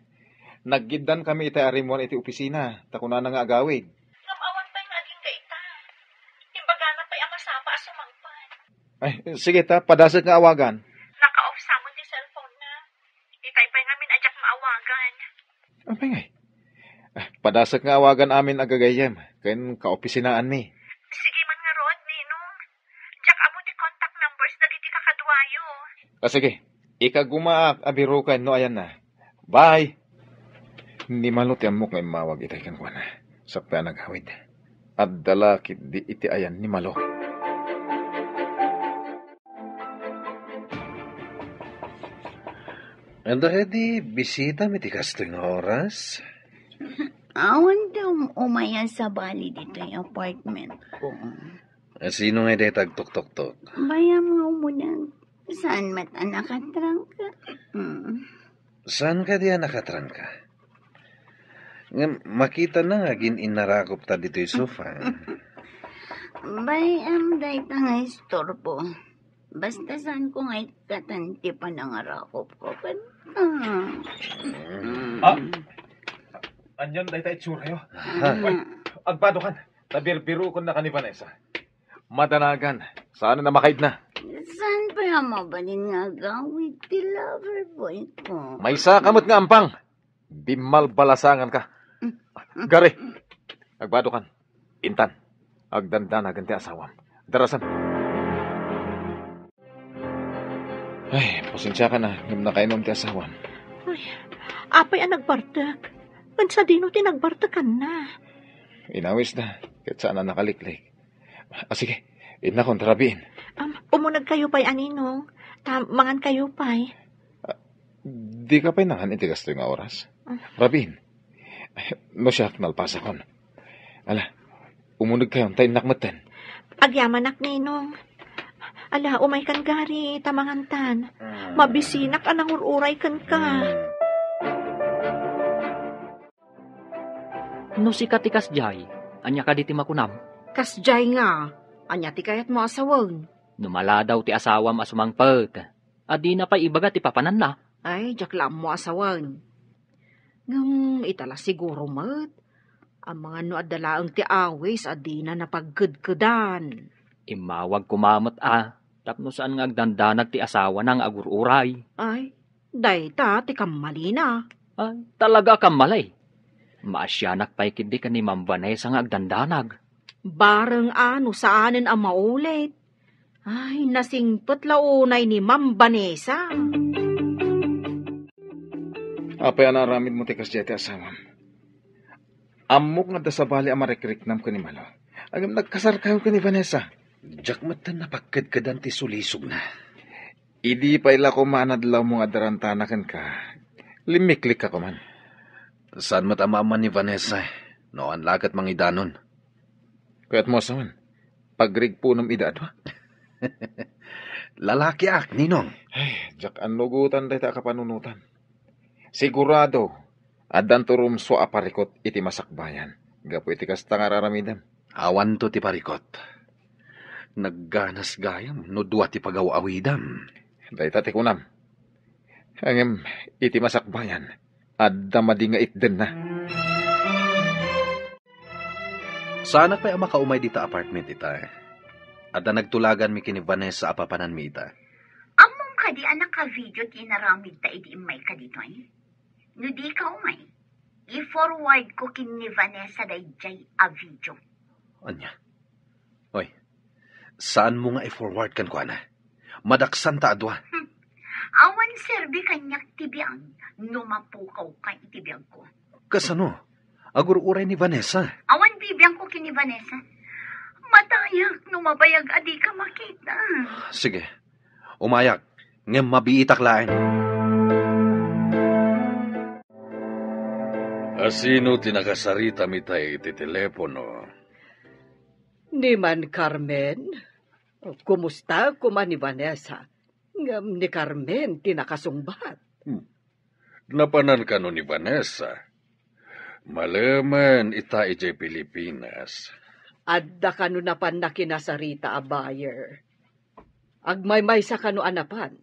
Naggiddakami iti arimuan iti opisina, ta kunana nga agawid. Ngem awan pay nga agingga ita. Imbagana pay a masapa a sumangpet. Ay, sige ta, padasek nga awagan. Naka-off sa met ti cellphone na. Itay pay ngamin a diak maawagan. Apay ngay? Ah, padasek nga awagan amin a gagayyem ken kaopisinaanmi. Sige man ngarud, Ninong. Diak ammo ti contact numbers dagiti kakaduayo. Ah, sige. Ikagumaak a biroken no ayanna. Bye! Ni Malo ti ammok nga immawag itay kenkuana. Sakbay a nagawid. Adda la ketdi iti ayan ni Malo. Adda kadi bisitam iti kastoy nga oras? Awan ti um-, umay a sabali ditoy apartment ko. Sino ngay dayta agtuktoktok? Bayam nga umuneg. Saan met a nakatrangka? Mm. Saan kadi a nakatrangka? Ngem makitana nga agin-innarakopta ditoy sofa. Bayam dayta nga istorbo. Basta saanko nga ikkatan ti panangarakopko kenka. Mm. Ah! Anian dayta itsuratayo? Aha. Uy, agbadokan. Ta birbirokennak ni Vanessa. Madanagan. Saan a makaidna? Saan pay a mabalin nga agawid ti lover boy ko? Maysaka met nga ampang. Bimmalbalasanganka. Gary, agbadokan. Intan, agdandanagan ti asawam. Darasan. Ay, pasensiakan a, ngem nakainom ti asawam. Ay, apay a nagbartek? Ken sadino ti nagbartekanna? Inawisda, ket saan a nakaliklik. Ah, sige, innakon, ta rabiin. Um, umunegkayo pay, a Ninong, ta mangankayo pay. Ah, dika pay nangan iti kastoy nga oras? Ah. Rabiin. No siak, nalpasakon. Ala, umunegkayon, ta innak metten. Agyamanak, Ninong. Ala, umaykan, Gary, ta mangantan. Mabisinak a nangur-uray kenka. No sika ti kasdiay, ania kadi ti makunam? Kasdiay nga, ania ti kayatmo a sawen? No maladaw ti asawam a sumangpet, a dina pay ibaga ti papananna? Ay, diak la ammo a sawen. Ngem ita la siguro met, amangan no adda laeng ti awis a dina napagkedkedan. Immawag koma met a, tapno saan nga agdandanag ti asawana nga agur-uray. Ay, dayta ti kammalina. Ay, talaga a kammali. Maasianak pay ketdi ken ni Ma'am Vanessa nga agdandanag. Bareng a no saanen a maulit. Ay, nasingpet la unay ni Ma'am Vanessa. Apay a naaramidmo ti kasdiay ti asawam? Ammok nga adda sabali a marikriknam ken ni Malo. Ngem nagkasarkayo ken ni Vanessa. Diak met napagkedkedan ti sulisogna. Idi pay la koma a nadlawmo nga adda rantana kenka, limmiklikka koman. Saan met a maamman ni Vanessa, no awan la ket mangidanon. Kayatmo a sawen, pagrigpunem ida a dua? Lalakiak, Ninong. Ay, diak annugotan dayta a kapanunotan. Sigurado, addanto rumsua a parikot iti masakbayan gapu iti kasta nga ar-aramidem. Awanto ti parikot. Nagganas gayam no dua ti pagaw-awidam. Dayta ti kunam. Ngem iti masakbayan, adda madi nga itdenna. Saanak pay a makaumay dita apartment ita. Adda nagtulaganmi ken ni Vanessa a papananmi ita. Ammom kadi a naka-video ti inaramidta idi immayka ditoy? No dika umay, i-forward ko ken ni Vanessa daydiay a video. Ania? Oy, saanmo nga i-forward kenkuana? Madaksanta a dua. Hmm. Awan serbi kaniak ti biag no mapukawka iti biagko. Kasano? Agur-uray ni Vanessa. Awan bibiangko ken ni Vanessa. Matayak no mabayag a dika makita. Sige. Umayak, ngem mabiitak laeng. Asino ti nakasaritam ita iti telepono? Ni Man Carmen? Kumusta koma ni Vanessa? Ngem ni Carmen ti nakasungbat. Hmm. Napanan kano ni Vanessa? Malemen ita idiay Pilipinas. Adda kano napanna kinasarita a buyer? Agmaymaysa kano a napan?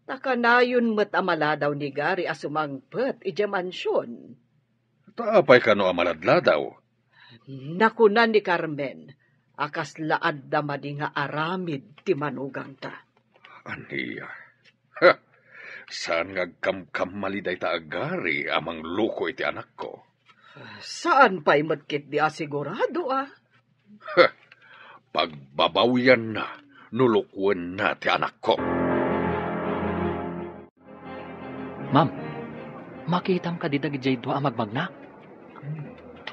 Ta kanayon met a maladaw ni Gary a sumangpet idiay mansion. Ta apay kano a maladladaw? Nakuna ni Carmen a kasla adda madi nga aramid ti manugangta. Ania? Ha! Saan nga agkamkamali dayta a Gary a mangloko iti anakko? Saan pay met ketdi a sigurado, a? Heh, pagbabawianna no lukuenna ti anakko. Ma'am, makitam kadi dagidiay dua a magmagna?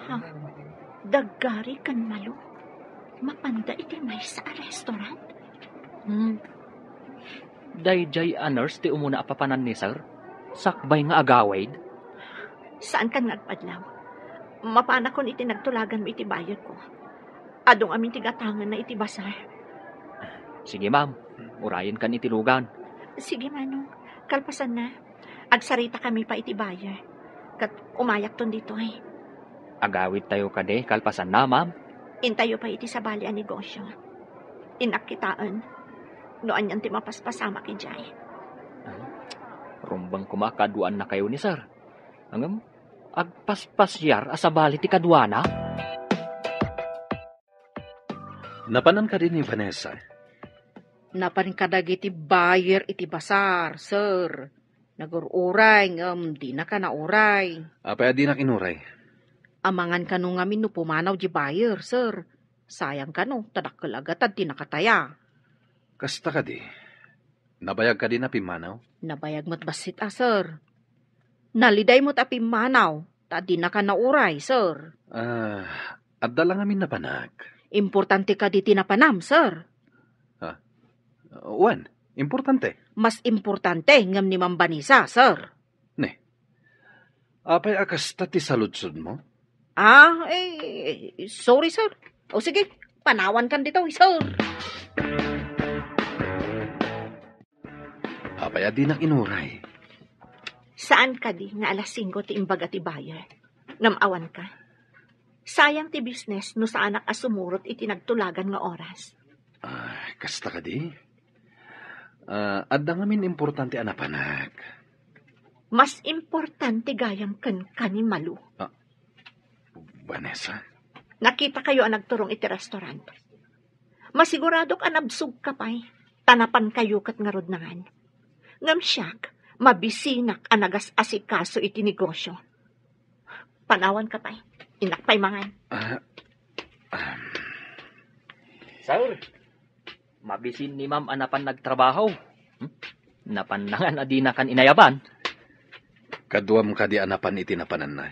Ha? Da Gary ken Malo? Mapanda iti maysa a restaurant? Hmm. Daydiay a nurse ti umuna a papanan ni Sir? Sakbay nga agawid? Saankan nga agpadlaw. Mapanakon iti nagtulaganmo iti bayerko. Adu ngamin ti gatangenna iti basar. Sige, ma'am. Urayenkan iti lugan. Sige, Manong. Kalpasanna, agsaritakami pay iti bayer. Ket umayakton ditoy. Agawidtayo kadi kalpasanna, ma'am? Intayo pay iti sabali a negosio. Innak kitaen no anian ti mapaspasamak idiay. Ah, rumbeng koma a kaduannakayo ni Sir. Ngem, agpaspasiar a sabali ti kaduana? Napanan kadi ni Vanessa? Napan kadagiti buyer iti basar, sir. Nagur-uray ngem dinaka nauray. Apay a dinak inuray? Amangan kano ngamin no pumanaw di buyer, sir. Sayang kano, ta dakkel a gatad ti nakataya. Kasta kadi? Nabayag kadi a pimmanaw? Nabayag met bassit a, sir. Naliday met a pimmanaw, ta dinaka nauray, sir. Ah, adda la ngamin napanak. Importante kadi ti napanam, sir? Ha? Wen, importante. Mas importante ngem ni Ma'am Vanessa, sir. Ne. Apay a kasta ti saludsodmo? Ah, eh, sorry, sir. O sige, panawankan ditoy, sir. Apay a dinak inuray? Saan kadi nga alas singko ti imbaga ti buyer? Ngem awanka. Sayang ti business no saanak a sumurot iti nagtulagan nga oras. Ah, kasta kadi? Ah, adda ngamin importante a napanak. Mas importante gayam kenka ni Malu. Ah, Vanessa? Nakitakayo a nagturong iti restaurant. Masiguradok a nabsogka pay, ta napankayo ket ngarud nangan. Ngem siak, mabisinak a nagas-asikaso iti negosio. Panawanka pay. Innak pay mangan. Ah, um. Sir, mabisin ni Ma'am a napan nagtrabaho. Hmm? Napan nangan a dinakan inayaban. Kaduam kadi a napan iti napananna?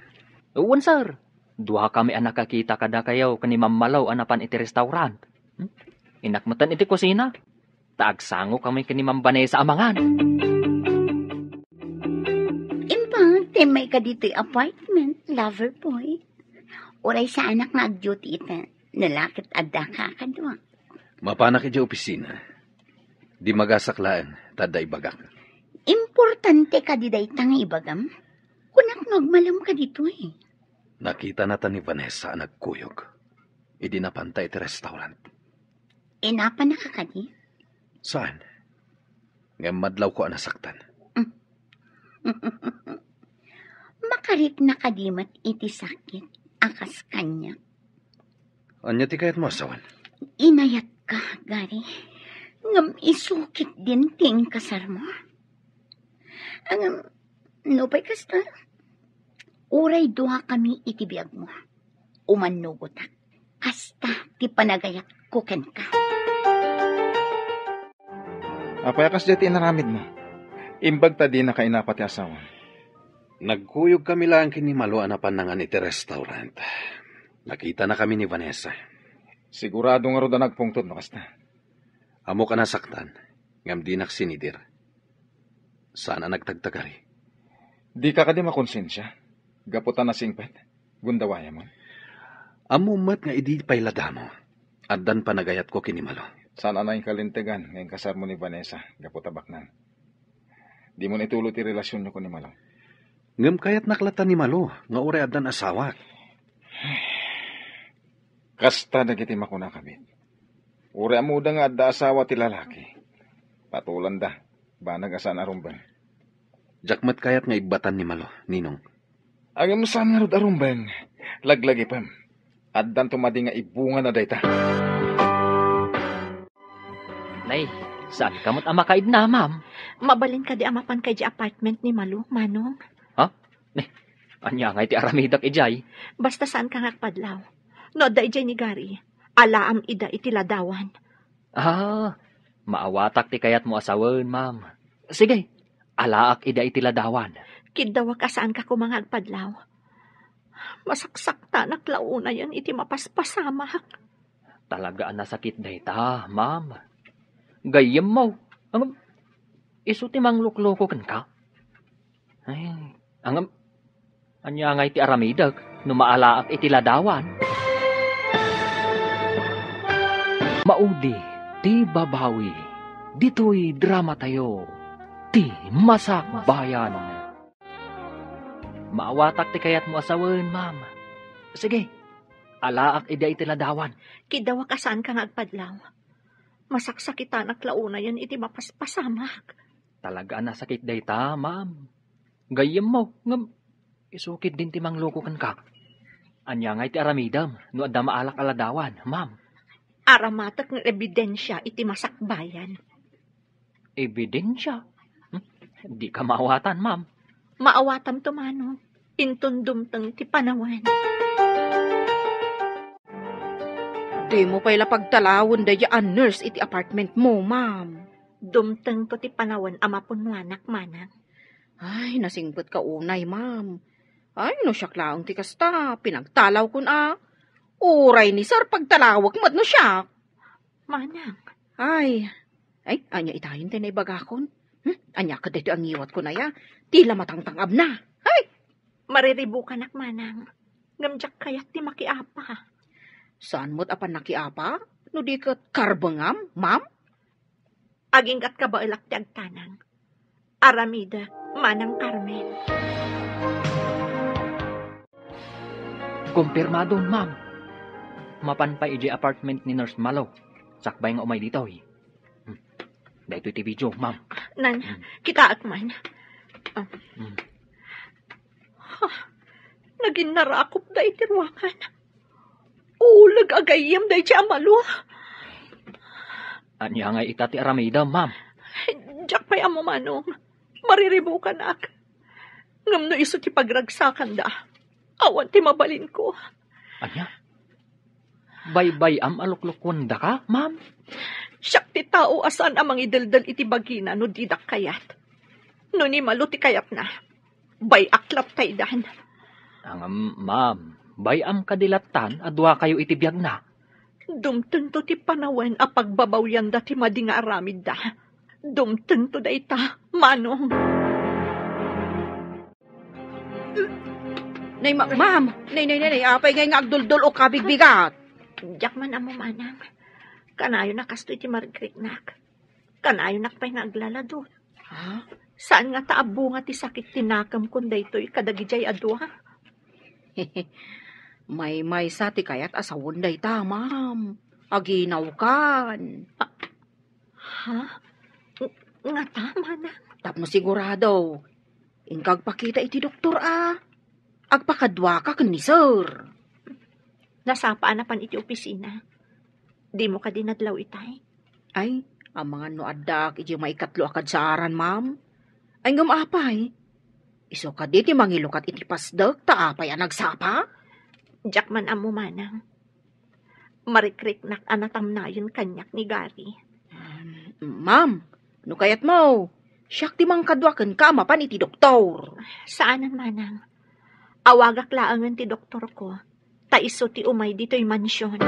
Wen, sir. Duakami a nakakita kadakayo ken ni Ma'am Malo a napan iti restaurant. Hmm? Innak metten iti kusina. Ta agsangokami ken ni Ma'am Vanessa a mangan. Imbag, timmay ka ditoy apartment, lover boy. Uray saanak nga ag-duty ita, no la ket adda ka kadua. Mapanak idiay opisina. Di magasak laeng, ta adda ibagak. Importante kadi dayta nga ibagam? Kunak no agmalem ka ditoy. Nakitana ta ni Vanessa a nagkuyog idi napanta iti restaurant. Inapannaka kadi? Saan? Ngem madlawko a nasaktan. Makarikna kadi met iti sakit a kas kaniak? Ania ti kayatmo a sawen? Inayatka, Gary. Ngem isu ketdin ti inkasarmo. Ngem, nupay kasta, uray duakami iti biagmo, umannugotak. Kasta ti panagayatko kenka. Apay a kasdiay ti inaramidmo? Imbag ta dinaka inapa ti asawam. Nagkuyogkami laeng ken ni Malo a napan nangan iti restaurant. Nakitanakami ni Vanessa. Sigurado ngarud a nagpungtot no kasta. Ammok a nasaktan, ngem dinak sinidir. Saan a nagtagtagari. Dika kadi makonsensia? Gapu ta nasingpet? Gundawayamon? Ammom met nga idi pay la damo, addan panagayatko ken ni Malo. Saan a nangikalintegan nga inkasarmo ni Vanessa gapu ta baknang? Dimon ituloy ti relasionyo ken ni Malo. Ngem kayatnak latta ni Malo nga uray addan asawak. Kasta dagiti makunakami. Uray ammoda nga adda asawa ti lalaki, patulanda, banag a saan a rumbeng. Diak met kayat nga ibbatan ni Malo, Ninong. Ngem saan ngarud a rumbeng, laglagipem. Addanto madi nga ibungana dayta. Nay, saanka met a makaidna, ma'am? Mabalin kadi a mapanka idiay apartment ni Malo, Manong? Ha? Ne, ania ngay ti aramidek idiay? Basta saanka nga agpadlaw. No adda idiay ni Gary, alaam ida iti ladawan. Ah, maawatak ti kayatmo a sawen, ma'am. Sige, alaak ida iti ladawan. Kiddawak a saanka koma nga agpadlaw. Masaksaktanak la unayen iti mapaspasamak. Talaga a nasakit dayta, ma'am. Gayyemmo, ngem isu ti manglukloko kenka? Ay, ngem, ania ngay ti aramidek no maalaak iti ladawan? Maudi ti babawi ditoy dramatayo, Ti Masakbayan. Maawatak ti kayatmo a sawen, ma'am. Sige, alaak ida iti ladawan. Kiddawak a saanka nga agpadlaw. Masaksakitanak la unayen iti mapaspasamak. Talaga a nasakit dayta, ma'am. Gayyemmo, ngem isu ketdin ti mangluko kenka. Ania ngay ti aramidem no adda maalaak a ladawan, ma'am? Aramatek nga ebidensia iti masakbayan. Ebidensia? Hmm? Dika maawatan, ma'am. Maawatamto, Manong. Inton dumteng ti panawen. Dimo pay la pagtalawen daydiay a nurse iti apartment mo, ma'am. Dumtengto ti panawen a mapunnoanak, Manang. Ay, nasingpetka unay, ma'am. Ay, no siak laeng ti kasta, pinagtalawkon a. Uray ni sir, pagtalawek met no siak. Manang. Ay, ay, ania itayen ti naibagakon? Hmm? Ania ket daytoy a ngiwatkon aya? Ti la matangtang-abna. Ay! Mariribukanak, Manang. Ngem diak kayat ti makiapa. Saan met a pannakiapa? No di ket karbengam, ma'am? Agingga't kabaelak ti agtanang. Aramidek, Manang Carmen. Kumpirmadon, ma'am. Mapan pay idiay apartment ni Nurse Malo. Sakbay nga umay ditoy. Hmm. Daytoy ti video, ma'am. Nan, Hmm. kitaek man. Ah. Hmm. Ha, naginnarakup da iti ruangan. Uleg a gayyem daydiay a Malo. Ania ngay ita ti aramidem, ma'am? Diak pay ammo, Manong. Mariribukanak. Ngem no isu ti pagragsakanda, awan ti mabalinko. Ania? Baybay-am a luklukuendaka, ma'am? Siak ti tao a saan a mangideldel iti bagina no didak kayat. No ni Malo ti kayatna, Bay-ak latta idan. Ngem, ma'am, bay-am kadi lattan a duakayo iti biagna? Dumtengto ti panawen a pagbabawyanda ti madi nga aramidda. Dumtengto dayta, Manong. Nay, ma-, ma'am! Nay, nay, nay, nay, apay ngay nga agduldul o kabigbigat? Diak man ammo, Manang. Kanayon a kastoy ti marikriknak. Kanayonak pay nga aglaladot. Ha? Saan nga ta abbunga ti sakit ti nakemkon daytoy kadagidiay a dua? Maymaysa ti kayat a sawen dayta, ma'am. Aginawkan. Ha? Ng-, ngata, Manang? Tapno sigurado, inka agpakita iti doktor a agpakaduaka ken ni Sir. Nasapa a napan iti opisina. Dimo kadi nadlaw itay? Ay, amangan no addaak iti maikatlo a kadsaaran, ma'am. Ay, ngem apay? Isu kadi ti mangilukat iti pasdek ta apay a nagsapa? Diak man ammo, Manang. Marikriknak a natamnayen kaniak ni Gary. Um, ma'am, no kayatmo, siak ti mangkadua kenka a mapan iti doktor. Saanen, Manang. Awagak laengen ti doktorko, ta isu ti umay ditoy mansion.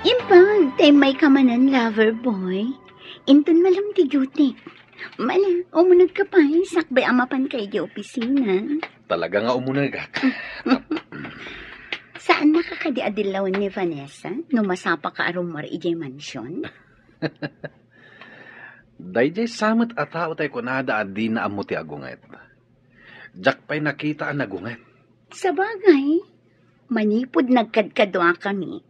Imbag ta immayka manen, lover boy. Inton malem ti duty. Mala, umunegka pay, sakbay a mapanka idiay opisina. Talaga nga umunegak. Saannaka kadi a dillawen ni Vanessa no masapaka a rummuar idiay mansion? Daydiay sa met a tao tay kunada a dina ammo ti agunget. Diak pay nakita a nagunget. Sabagay, manipud nagkadkaduakami,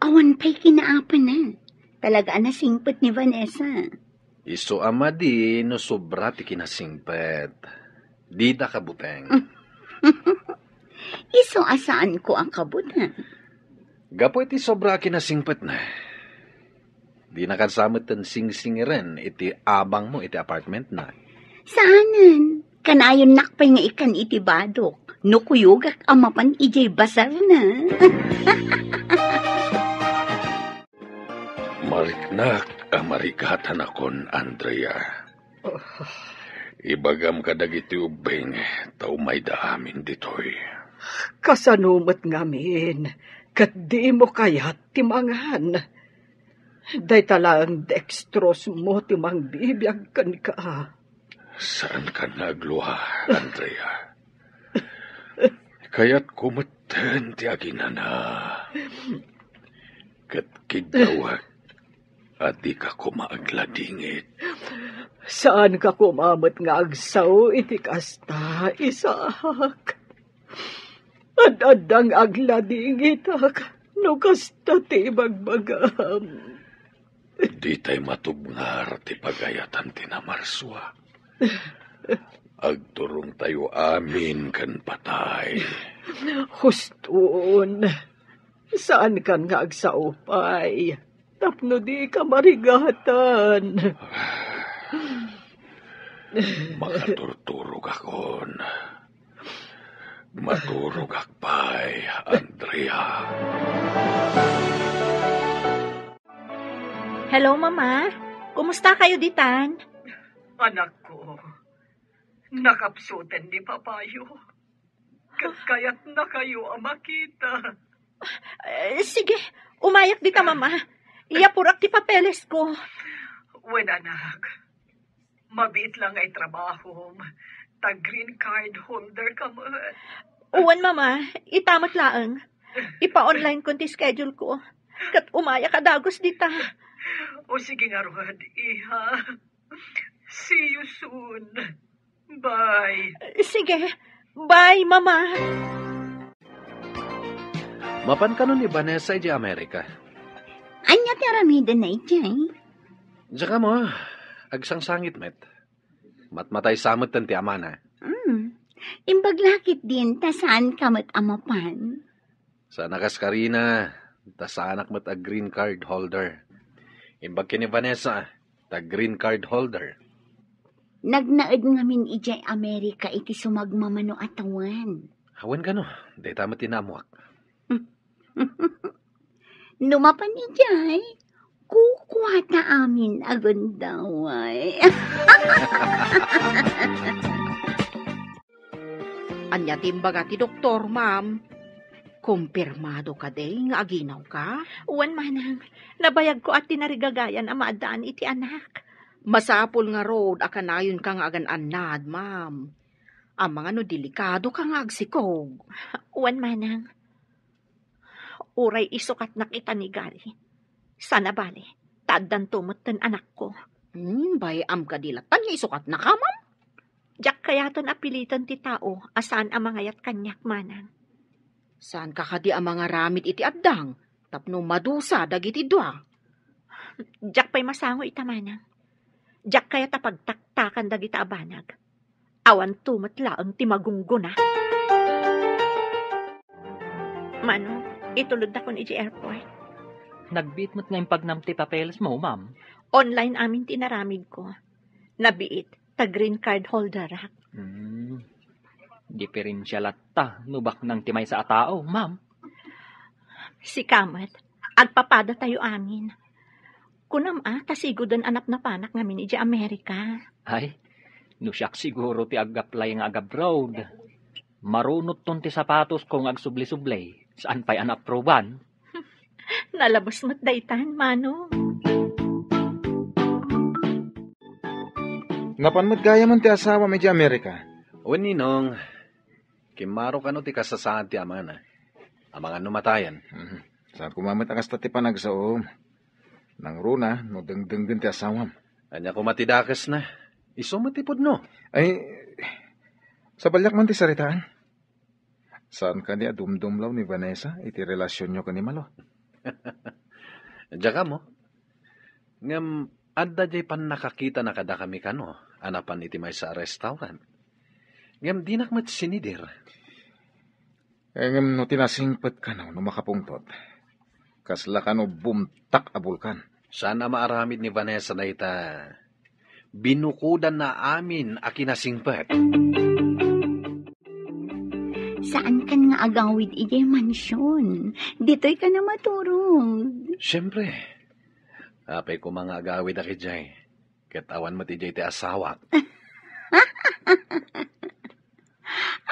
awan pay kinaapana. Talaga a nasingpet ni Vanessa. Isu a madi no sobra ti kinasingpet. Dida kabuteng. Isu a saanko a kabuteng. Gapu iti sobra a kinasingpetna, dinakan sa metten singsingiren iti abangmo iti apartmentna. Saanen, kanayonnak pay nga ikkan iti badok no kuyogak a mapan idiay basarna. Mariknak a marigatanakon, Andrea. Ibagam kadagiti ubbing ta umayda amin ditoy. Kasano met ngamin ket dimo kayat ti mangan? Dayta laeng dextrose mo ti mangbibiag kenka. Saankan nga aglua, Andrea. Kayatko metten ti aginana. Ket kiddawek a dika koma agladingit. Saanka koma met nga agsao iti kasta, Isaac. Ad-adda nga agladingitak no kasta ti ibagbagam. Ditay matubngar ti pagayatan ti namarsua. Agturongtayo amin ken patay. Huston, saankan nga agsao pay tapno dika marigatan. Makaturturogakon. Maturogak pay, Andrea. Hello, Mama. Kumusta kayo ditan? Anakko, nakapsuten ni Papayo. Ket kayatna kayo a makita. Eh, sige, umayak dita, Mama. Iyapurak ti papeles ko. Wen, anak. Mabiit lang nga itrabahom, ta green card holder ka met. Wen, Mama, ita met laeng. Ipa-online kon ti schedule ko. Ket umayak a dagus dita. O sige ngarud, iha. See you soon. Bye. Sige. Bye, Mama. Mapan kano ni Vanessa idiay Amerika? Ania ti aramidenna idiay? Diak ammo, agsangsangit met. Matmatay sa metten ti amana. Hmm. Imbag la ketdin ta saanka met a mapan. Saan a kaskarina, ta saanak met a green card holder. Imbag ken ni Vanessa, ta green card holder. Nagnaed ngamin idiay Amerika iti sumagmamano a tawen. Awan kano, dayta met ti naammoak. No mapan idiay, Kukuata amin a gundaway. Ania ti imbaga ti doktor, ma'am? Kumpirmado kadi nga aginawka? Wen, manang. Nabayagko a tinarigagayan a maaddaan iti anak. Masapul ngarud a kanayonka nga agan-annad, ma'am. Amangan no delikadoka nga agsikog. Wen, manang. Uray isukatnak ita ni Gary. Sana bale, ta addanto metten anakko. Hmm, bay-am kadi latta nga isukatnaka, ma'am? Diak kayaten a piliten ti tao a saan a mangayat kaniak, manang. Saanka kadi a mangaramid iti addang tapno madusa dagiti dua? Diak pay masango ita, manang. Diak kayat a pagtaktakan dagita a banag. Awanto met laeng ti magunggona. Mano, itulodakon idiay airport. Nagbiit met nga impagnam ti papelesmo, ma'am. Online amin ti inaramidko. Nabiit, ta green card holderak. Hmm. Diferensia latta no baknang ti maysa a tao, ma'am. Sika met, agpapadatayo amin. Kunam a, ta sigoden a napnapanak ngamin idiay Amerika. Ay, no siak siguro ti ag-apply nga ag-abroad. Marunotton ti sapatosko nga agsubli-subli, saan pay a naapruban. Nalabes met daytan, mano. Napan met gayamen ti asawam idiay Amerika? Wen, ninong, kimmaro kano ti kasasaad ti amana. Amangan no matayen. Mhm. Saan koma met a kasta ti panagsaom. Nangruna no dengdenggen ti asawam. Ania koma ti dakesna? Isu met ti pudno. Ay, sabaliak man ti saritaan. Saan kadi a dumdumlaw ni Vanessa iti relasionyo ken ni Malo? Diak ammo. Ngem adda diay pannakakitana kadakami kano a napan iti maysa a restaurant. Ngem dinak met sinidir. Eh, ngem no tinasingpet kano no makapungtot, kasla kano bumtak a bulkan. Saan a maaramid ni Vanessa dayta? Binukodanna amin a kinasingpet. Saankan nga agawid idiay mansion. Ditoy ka na maturog. Siyempre. Apay koma nga agawid a idiay. Ket awan met idiay ti asawak.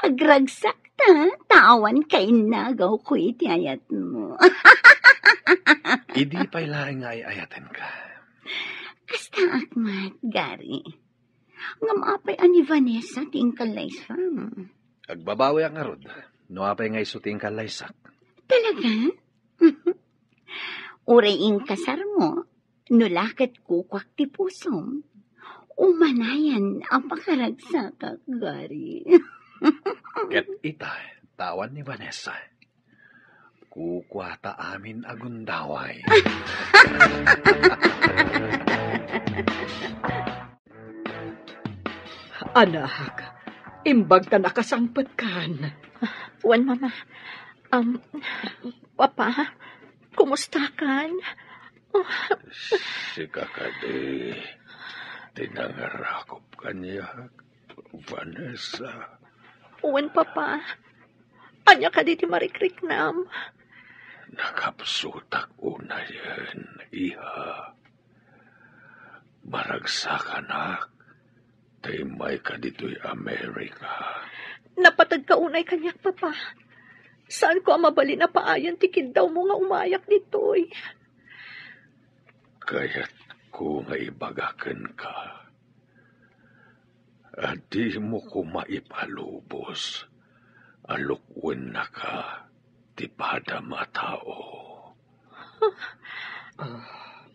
Agragsak ta, ta awan kainnagawko iti ayatmo. Idi pay laeng nga ay-ayatenka. Kastaak met, Gary. Ngem apay a ni Vanessa ti inkallaysam? Agbabawiak ngarud, no apay nga isu ti inkallaysak. Talaga? Uray inkasarmo, no la ket kukuak ti pusom, umanayan a pakaragsakak, Gary. Ket ita, ta awan ni Vanessa. Kukuata amin a gundaway. Anak, imbag ta nakasangpetkan. Wen, Mama. Um, Papa, kumustakan? Sika kadi ti nangarakop kaniak, Vanessa. Wen, Papa. Ania kadi ti marikriknam? Nakapsutak unayen, iha. Maragsakanak ta immayka ditoy Amerika. Napateg ka unay kaniak, Papa. Saanko a mabalin a paayan ti kiddawmo nga umayak ditoy. Kayatko nga ibaga kenka a dimo koma ipalubos a lukuennaka ti padam a tao.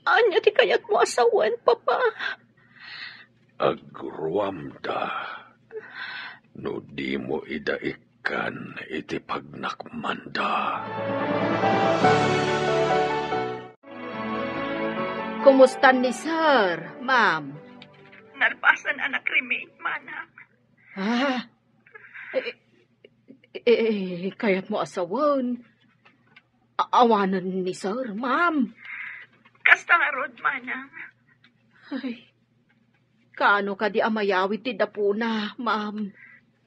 Ania ti kayatmo a sawen, Papa? Agruamda no dimo ida ikkan iti pagnakmanda. Kumusta ni Sir, ma'am? Nalpasan a na-cremate, manang. Ah, eh, eh, eh, kayatmo a sawen. A-, awanen ni Sir, ma'am. Kasta ngarud, manang. Ay, kaano kadi a mayawid ti dapuna, ma'am?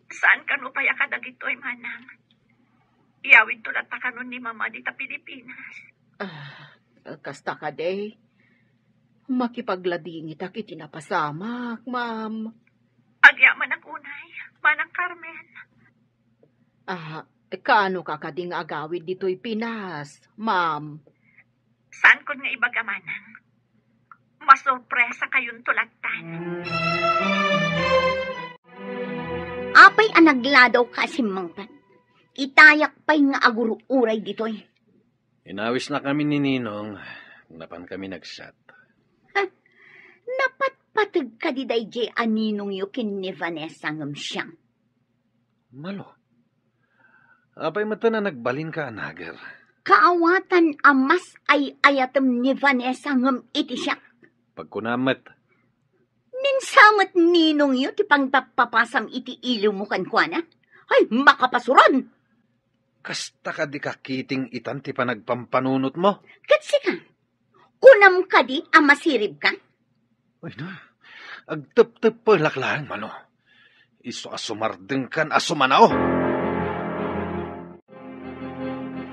Saan kano pay a kadagitoy, manang? Iyawidto latta kanon ni Mama dita Pilipinas. Ah, kasta kadi. Makipagladingitak iti napasamak, ma'am. Agyamanak unay, Manang Carmen. Ah, kaano ka kadi nga agawid ditoy Pinas, ma'am? Saankon nga ibaga, Manang. Masurpresa kayonto lattan. Apay a nagladaw ka a simmangpet? Itayak pay nga agur-uray ditoy. Inawisnakami ni Ninong, napan kami nagshot. Ha? Napatpateg kadi daydiay a ninongyo ken ni Vanessa ngem siam? Malo. Apay met a nagbalinka a nager? Kaawatan a mas ay-ayatem ni Vanessa ngem iti siak. Pagkunam met. Ni sa met ninongyo ti pangpappapasam iti iliwmo kenkuana? Ay, makapasuron! Kasta kadi kakiting itan ti panagpampanunotmo? Ket sika, kunam kadi a masiribka? Ay na, agteptepelak laeng, Malo. Isu a sumardengkan a sumanao.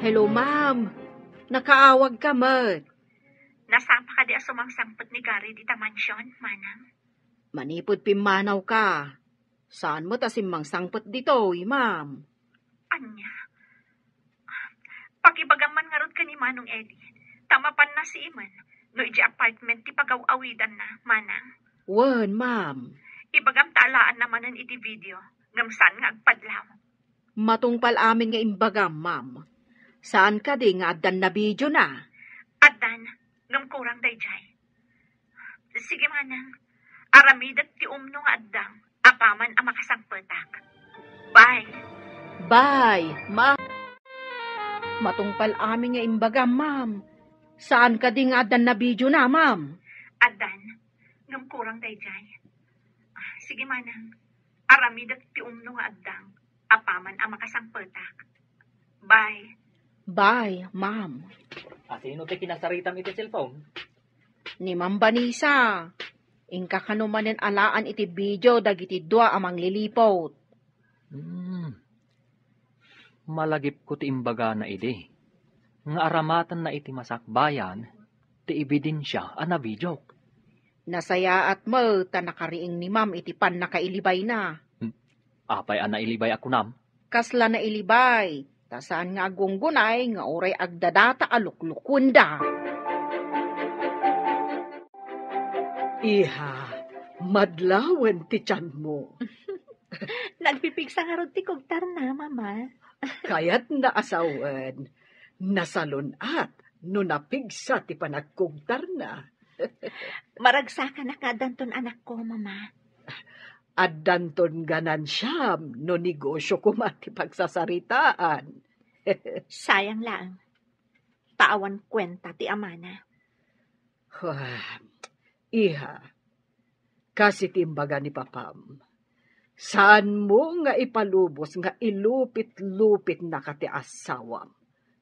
Hello, ma'am. Nakaawagka met. Nasapa kadi a sumangsangpet ni Gary dita mansion, Manang? Manipud pimmanawka, saan met a simmangsangpet ditoy, ma'am. Ania? Pakibagam man ngarud ken ni Manong Eddie, ta mapanna sii man no idiay apartment ti pagaw-awidanna, Manang. Wen, ma'am. Ibagam ta alaanna manen iti video, ngem saan nga agpadlaw. Matungpal amin nga imbagam, ma'am. Saan kadi nga addan nabidiona? Addan, ngem kurang daydiay. Sige, Manang. Aramidek ti umno nga addang apaman a makasangpetak. Bye. Bye, ma'am. Matungpal amin nga imbagam, ma'am. Saan kadi nga addan nabidiona, ma'am? Addan, ngem kurang daydiay. Ah, sige, Manang. Aramidek ti umno nga addang apaman a makasangpetak. Bye. Bye, ma'am. A, sino ti kinasaritam iti cellphone? Ni Ma'am Vanessa. Inka kano manen alaan iti video dagiti dua a mangliliput. Hmm. Malagipko ti imbagana idi, nga aramatenna iti masakbayan ti ebidensia a nabidiok. Nasayaat met ta nakariing ni Ma'am iti pannakailibayna. Hmm. Apay a nailibay a kunam? Kasla nailibay, ta saan nga agunggunay nga uray agdadata a luklukuenda. Iha, madlawen ti tianmo. Nagpipigsa ngarud ti kugtarna, Mama. Kayatna a sawen, nasalun-at no napigsa ti panagkugtarna. Maragsakanak nga addanton anakko, Mama. Addanton ganansiam no negosio koma ti pagsasaritaan. Sayang laeng, ta awan kuenta ti amana. Iha, kas iti imbaga ni papam, saanmo nga ipalubos nga ilupit-lupitnaka ti asawam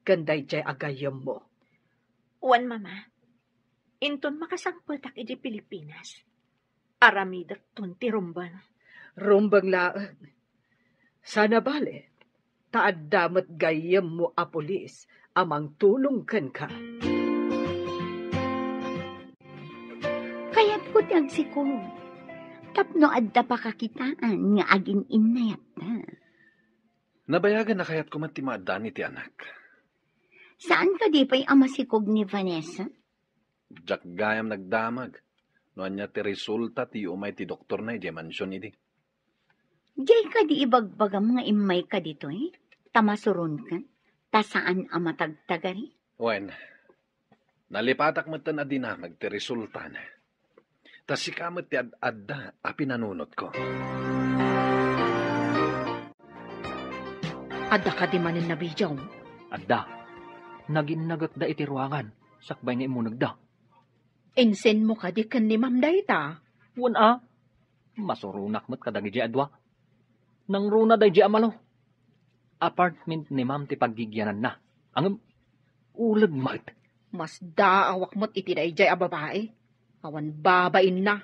ken daydiay a gayyemmo. Wen, Mama. Inton makasangpetak idiay Pilipinas, aramidekton ti rumbeng. Rumbeng laeng. Saan a bale, ta adda met gayyemmo a pulis a mangtulong kenka. Kayatko ti agsikog tapno adda pakakitaan nga agin-innayatta. Nabayagen a kayatko met ti maaddaan iti anak. Saan kadi pay a masikog ni Vanessa? Diak gayam nagdamag no ania ti resulta ti umay ti doktorna idiay mansion idi. Diay kadi ibagbagam nga immayka ditoy, ta masuronka, ta saan a matagtagari? Wen, nalipatak metten a dinamag ti resultana. Ta sika met ti ad-adda a pinanunotko. Adda kadi manen nabidiom? Adda. Naginnagekda iti ruangan, sakbay nga immunegda. Insenmo kadi ken ni Ma'am dayta? Wen a. Masuronak met kadagidi a dua. Nangruna daydi a Malo. Apartment ni Ma'am ti paggigiananna. Ngem, uleg met. Masdaawak met iti daydiay a babai. Awan babainna.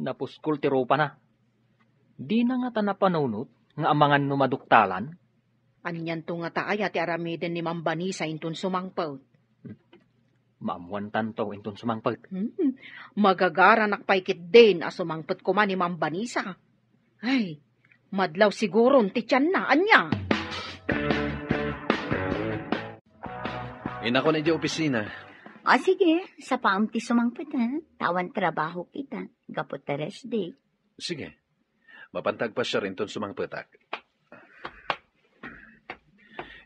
Napuskol ti rupana. Dina ngata napanunot nga amangan no maduktalan? Anianto ngata aya ti aramiden ni Ma'am Vanessa inton sumangpet? Maammoantanto inton sumangpet. Hmm, magagaranak pay ketdin a sumangpet koma ni Ma'am Vanessa. Ay, madlaw siguron ti tianna, ania? Inakon idiay opisina. O, sige, sapaam ti sumangpet, ha? Ta awan trabaho kita, gapu ta rest day. Sige. Mapanta agpasiar inton sumangpetak.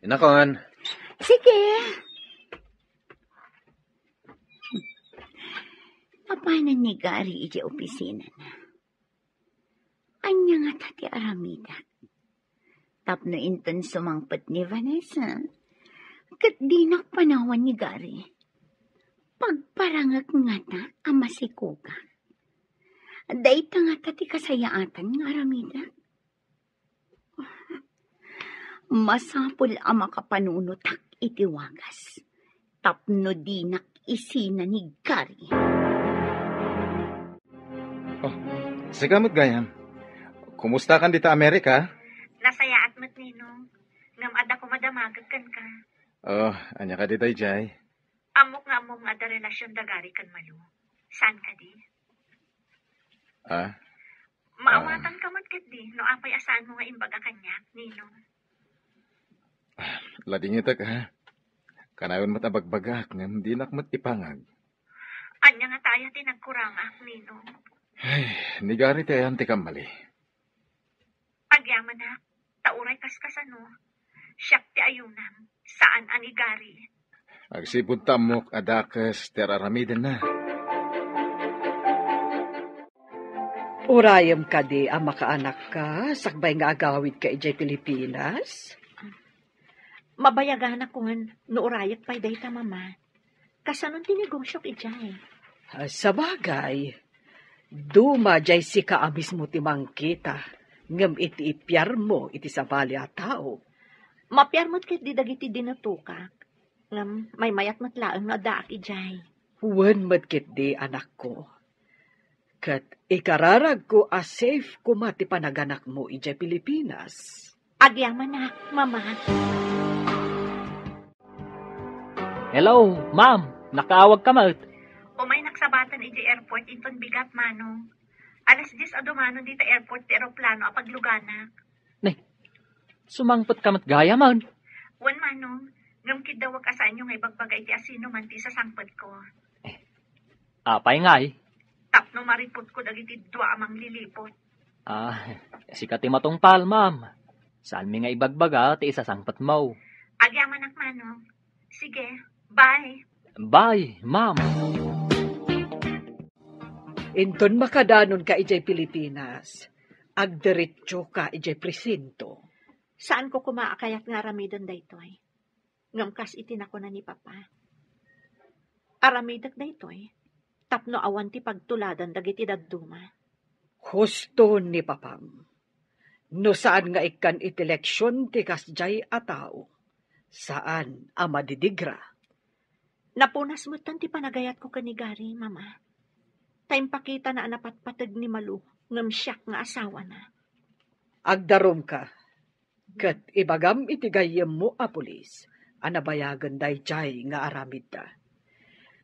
Inakon. Sige. Mapanan ni Gary idiay opisinana? Ania ngata ti aramidek? Tapno inton sumangpet ni Vanessa, ket dinak panawan ni Gary. Pagparangek ngata a masikogak. Dayta ngata ti kasayaatan nga aramidek. Masapul a makapanunotak iti wagas tapno dinak isina ni Gary. Oh, sika met gayam. Kumustakan dita Amerika? Nasayaat met, Ninong. Ngem adda koma damagek kenka. Oh, ania kadi daydiay? Ammok nga ammom nga adda relasion da Gary ken Malu. Saan kadi? Ah? Maawatan ka met ketdi no apay a saanmo nga imbaga kaniak, Ninong. Ladingitek, ha? Kanayon met a bagbagaak ngem dinak met ipangag. Ania ngata aya ti nagkurangak, Ninong? Ay, ni Gary ti ayan ti kammali. Agyamanak, ta uray kaskasano, siak ti ayunam, saan a ni Gary. Agsipud ta ammok a dakes ti ar-aramidenna. Urayem kadi a makaanakka sakbay nga agawidka idiay Pilipinas? Mabayaganakon no urayek pay dayta, Mama. Kasano ti negosiok idiay? Ah, sabagay, duma diay sika a mismo ti mangkita, ngem iti ipiarmo iti sabali a tao. Mapiar met ketdi dagiti dinutokak, ngem maymayat met laeng no addaak idiay. Wen met ketdi, anakko. Ket ikararagko a safe koma ti panaganakmo idiay Pilipinas. Agyamanak, Mama. Hello, ma'am. Nakaawag ka met? Umay naksabaten idiay airport inton bigat, Manong. Alas dies a dumanon dita airport ti eroplano a pagluganak. Ne, sumangpet ka met gayam? Wen, Manong. Ngem kiddawek a saanyo nga ibagbaga iti asinoman ti isasangpetko. Apay ngay? Tapno maripotko dagiti dua a manglilipot. Ah, sika ti matungpal, ma'am. Saanmi nga ibagbaga ti isasangpetmo. Agyamanak, Manong. Sige, bye. Bye, ma'am. Inton makadanonka idiay Pilipinas, agdiretsoka idiay presinto. Saanko koma a kayat nga aramiden daytoy. Ngem kas iti nakuna ni Papa, aramidek daytoy tapno awan ti pagtuladan dagiti dadduma. Husto ni Papam. No saan nga ikkan iti leksion ti kasdiay a tao, saan a madidigra. Napunas metten ti panagayatko ken ni Gary, Mama. Ta impakitana a napatpateg ni Malu ngem siak nga asawana. Agdarumka. Ket ibagam iti gayyemmo a pulis a nabayagen daydiay nga aramidda.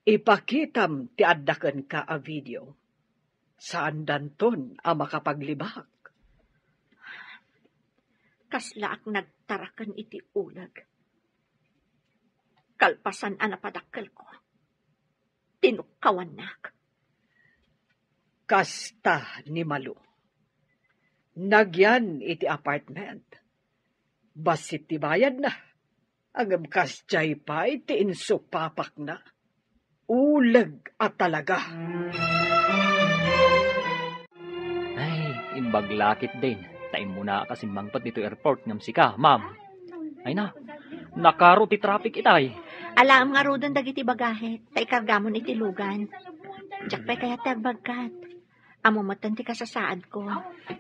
Ipakitam ti adda kenka a video. Saandanton a makapaglibak. Kaslaak nagtaraken iti uleg. Kalpasan a napadakkelko, tinukkawannak. Kasta ni Malu. Nagyan iti apartment. Bassit ti bayadna. Ngem kasdiay pay ti insupapakna. Uleg a talaga. Ay, imbag la ketdin. Ta immuna a simmangpet ditoy airport ngem sika, ma'am. Ay na, nakaro ti traffic itay. Alaem ngaruden dagiti bagahe, ta ikargamon iti lugan. Diak pay kayat ti agbagkat. Ammo metten ti kasasaadko.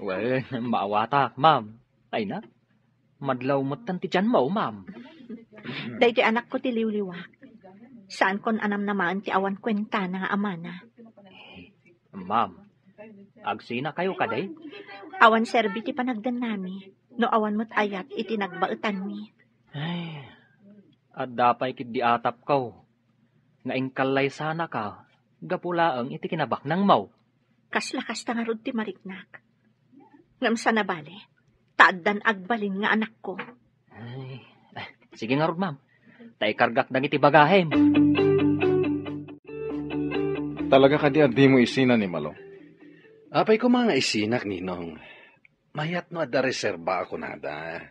Wen, maawatak, ma'am. Ay na, madlaw metten ti tianmo, ma'am. Daytoy anakko ti liwliwak. Saankon a namnamaen ti awan kuentana nga amana. Ma'am, agsinakayo kadi? Awan serbi ti panagdennami, no awan met ayat iti nagbaetanmi. Ay, adda pay ketdi atapko. nga inkallaysanaka gapu laeng iti kinabaknangmo. Kasla kasta ngarud ti mariknak. Ngem saan a bale, ta addan agbalin nga anakko. Ay, eh, sige ngarud, ma'am. Ta ikargak dagiti bagahim. Talaga kadi a dimo isina ni Malo? Apay koma nga isinak, Ninong. Mayat no adda reserba a kunada.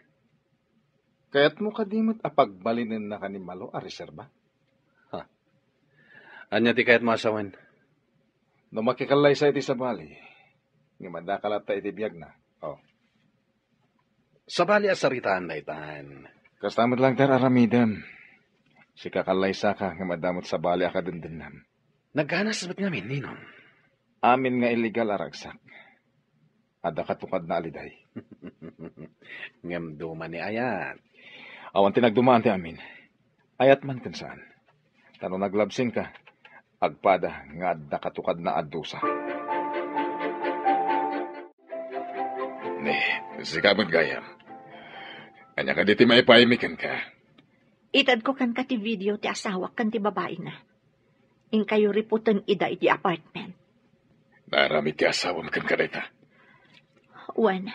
Kayatmo kadi met a pagbalinennaka ni Malo a reserba? Ha? Ania ti kayatmo a sawen? No makikallaysa iti sabali, ngem addaka latta iti biagna. Oh. Sabali a saritaan daytan. Kasta met lang ti ar-aramidem. Sika kallaysaka ngem adda met sabali a kadendennam. Nagganas met ngamin, Ninong. Amin nga illegal a ragsak. Adda katukadna a liday. Ngem duma ni ayat. Awan ti nagdumaan ti amin. Ayat man ken saan. Ta no naglabsingka, agpada nga adda katukadna a dusa. Ne, sika met gayam. Ania kadi ti maipaymi kenka? Itedko kenka ti video ti asawak ken ti babaina. Inkayo riputen ida iti apartment. Naaramid ti asawam kenka dayta? Wen.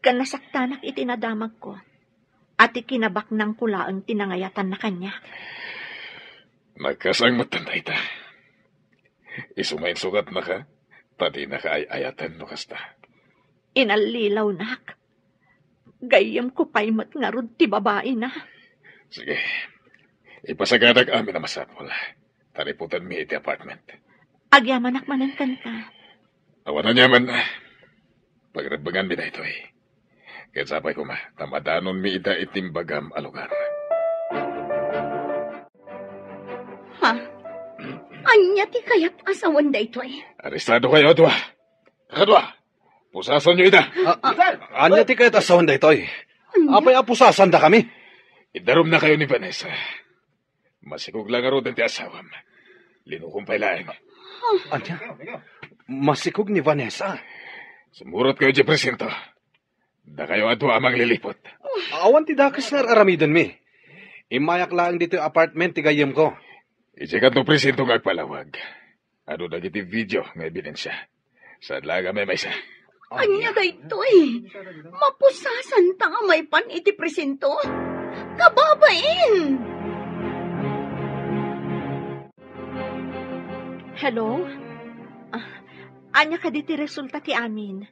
Ken nasaktanak iti nadamagko. A ti kinabaknangko laeng ti nangayatanna kaniak. Nagkasangmetan dayta. Isu nga insukatnaka, ta dinaka ay-ayaten no kasta. Inallilawnak. Gayyemko pay met ngarud ti babaina. Sige. Ipasagadak amin a masapul. Ta riputenmi iti apartment. Agyamanak manen kenka. Awan aniaman. Pagrebbenganmi daytoy. Ket sapay koma, ta madanonmi ida iti imbagam a lugar. Ha? Ania ti kayat a sawen daytoy? Arestado kayo, dua. Kakadua, pusasanyo ida. Ah, ania ti kayat a sawen daytoy? Ania? Apay a pusasandakami? Idarumnakayo ni Vanessa. Masikog la ngaruden ti asawam. Linukom pay laeng. Ania? Masikog ni Vanessa? Sumurotkayo idiay presinto. Dakayo a dua a mangliliput. Awan ti dakes nga ar-aramidenmi. Immayak laeng ditoy apartment ti gayyemko. Idiay kanto presinto nga agpalawag. Adu dagiti video nga ebidensia. Saan laeng a maymaysa? Ania daytoy? Mapusasanta a maipan iti presinto? Kababain! Hello? Ah, ania kadi ti resulta ti amin?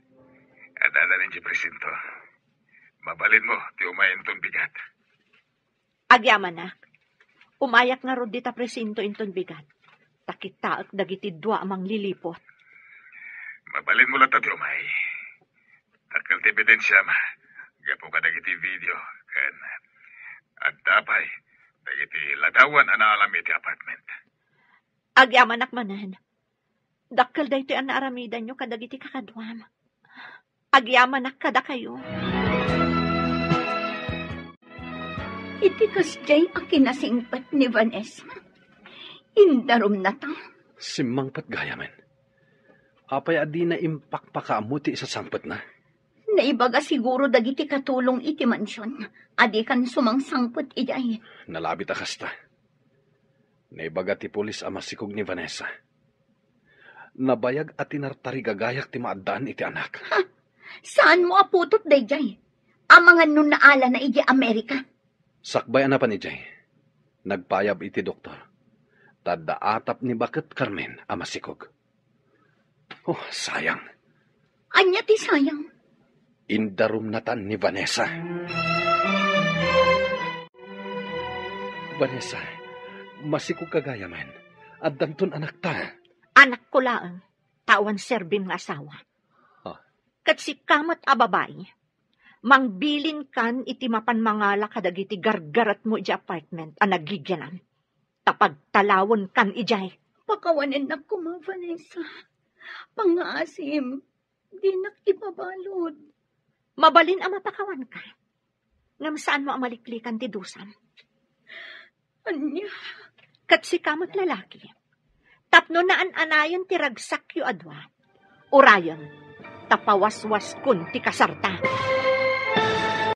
Adda laeng idiay presinto. Mabalinmo ti umay inton bigat. Agyamanak. Umayak ngarud dita presinto inton bigat. Ta kitaek dagiti dua a mangliliput. Mabalinmo latta ti umay. Dakkel ti ebidensiam gapu kadagiti video ken adda pay dagiti ladawan a naalam iti apartment. Agyamanak manen. Dakkel daytoy a naaramidanyo kadagiti kakaduam. Agyamanak kadakayo. Iti kasdiay a kinasingpet ni Vanessa, indarumnata. Simmangpet gayamen. Apay a dina impakpakaammo ti isasangpetna? Naibaga siguro dagiti katulong iti mansion a dikan sumangsangpet idiay. Nalabit a kasta. Naibaga ti pulis a masikog ni Vanessa. Nabayag a tinartarigagayak ti maaddaan iti anak. Ha? Saanmo a putot daydiay? Amangan no naalana idiay Amerika? Sakbay a napan idiay, nagpayab iti doktor. Ta adda atap ni baket Carmen a masikog. Oh, sayang. Ania ti sayang? Indarumnatan ni Vanessa. Vanessa, masikog ka gayamen. Addanton anakta. Anakko laeng, ta awan serbim nga asawa. Ah. Ket sika met a babai, mangbilinkan iti mapan mangala kadagiti gargaretmo iti apartment a nagigianam. Ta pagtalawenkan idiay. Pakawanennak koma, Vanessa. Pangngaasim, dinak ibabalud. Mabalin a mapakawanka. Ngem saanmo a maliklikan ti dusam. Ania? Ket sika met lalaki. Tapno naan-anayen ti ragsakyo a dua. Urayen, ta pawaswaskon ti kasarta.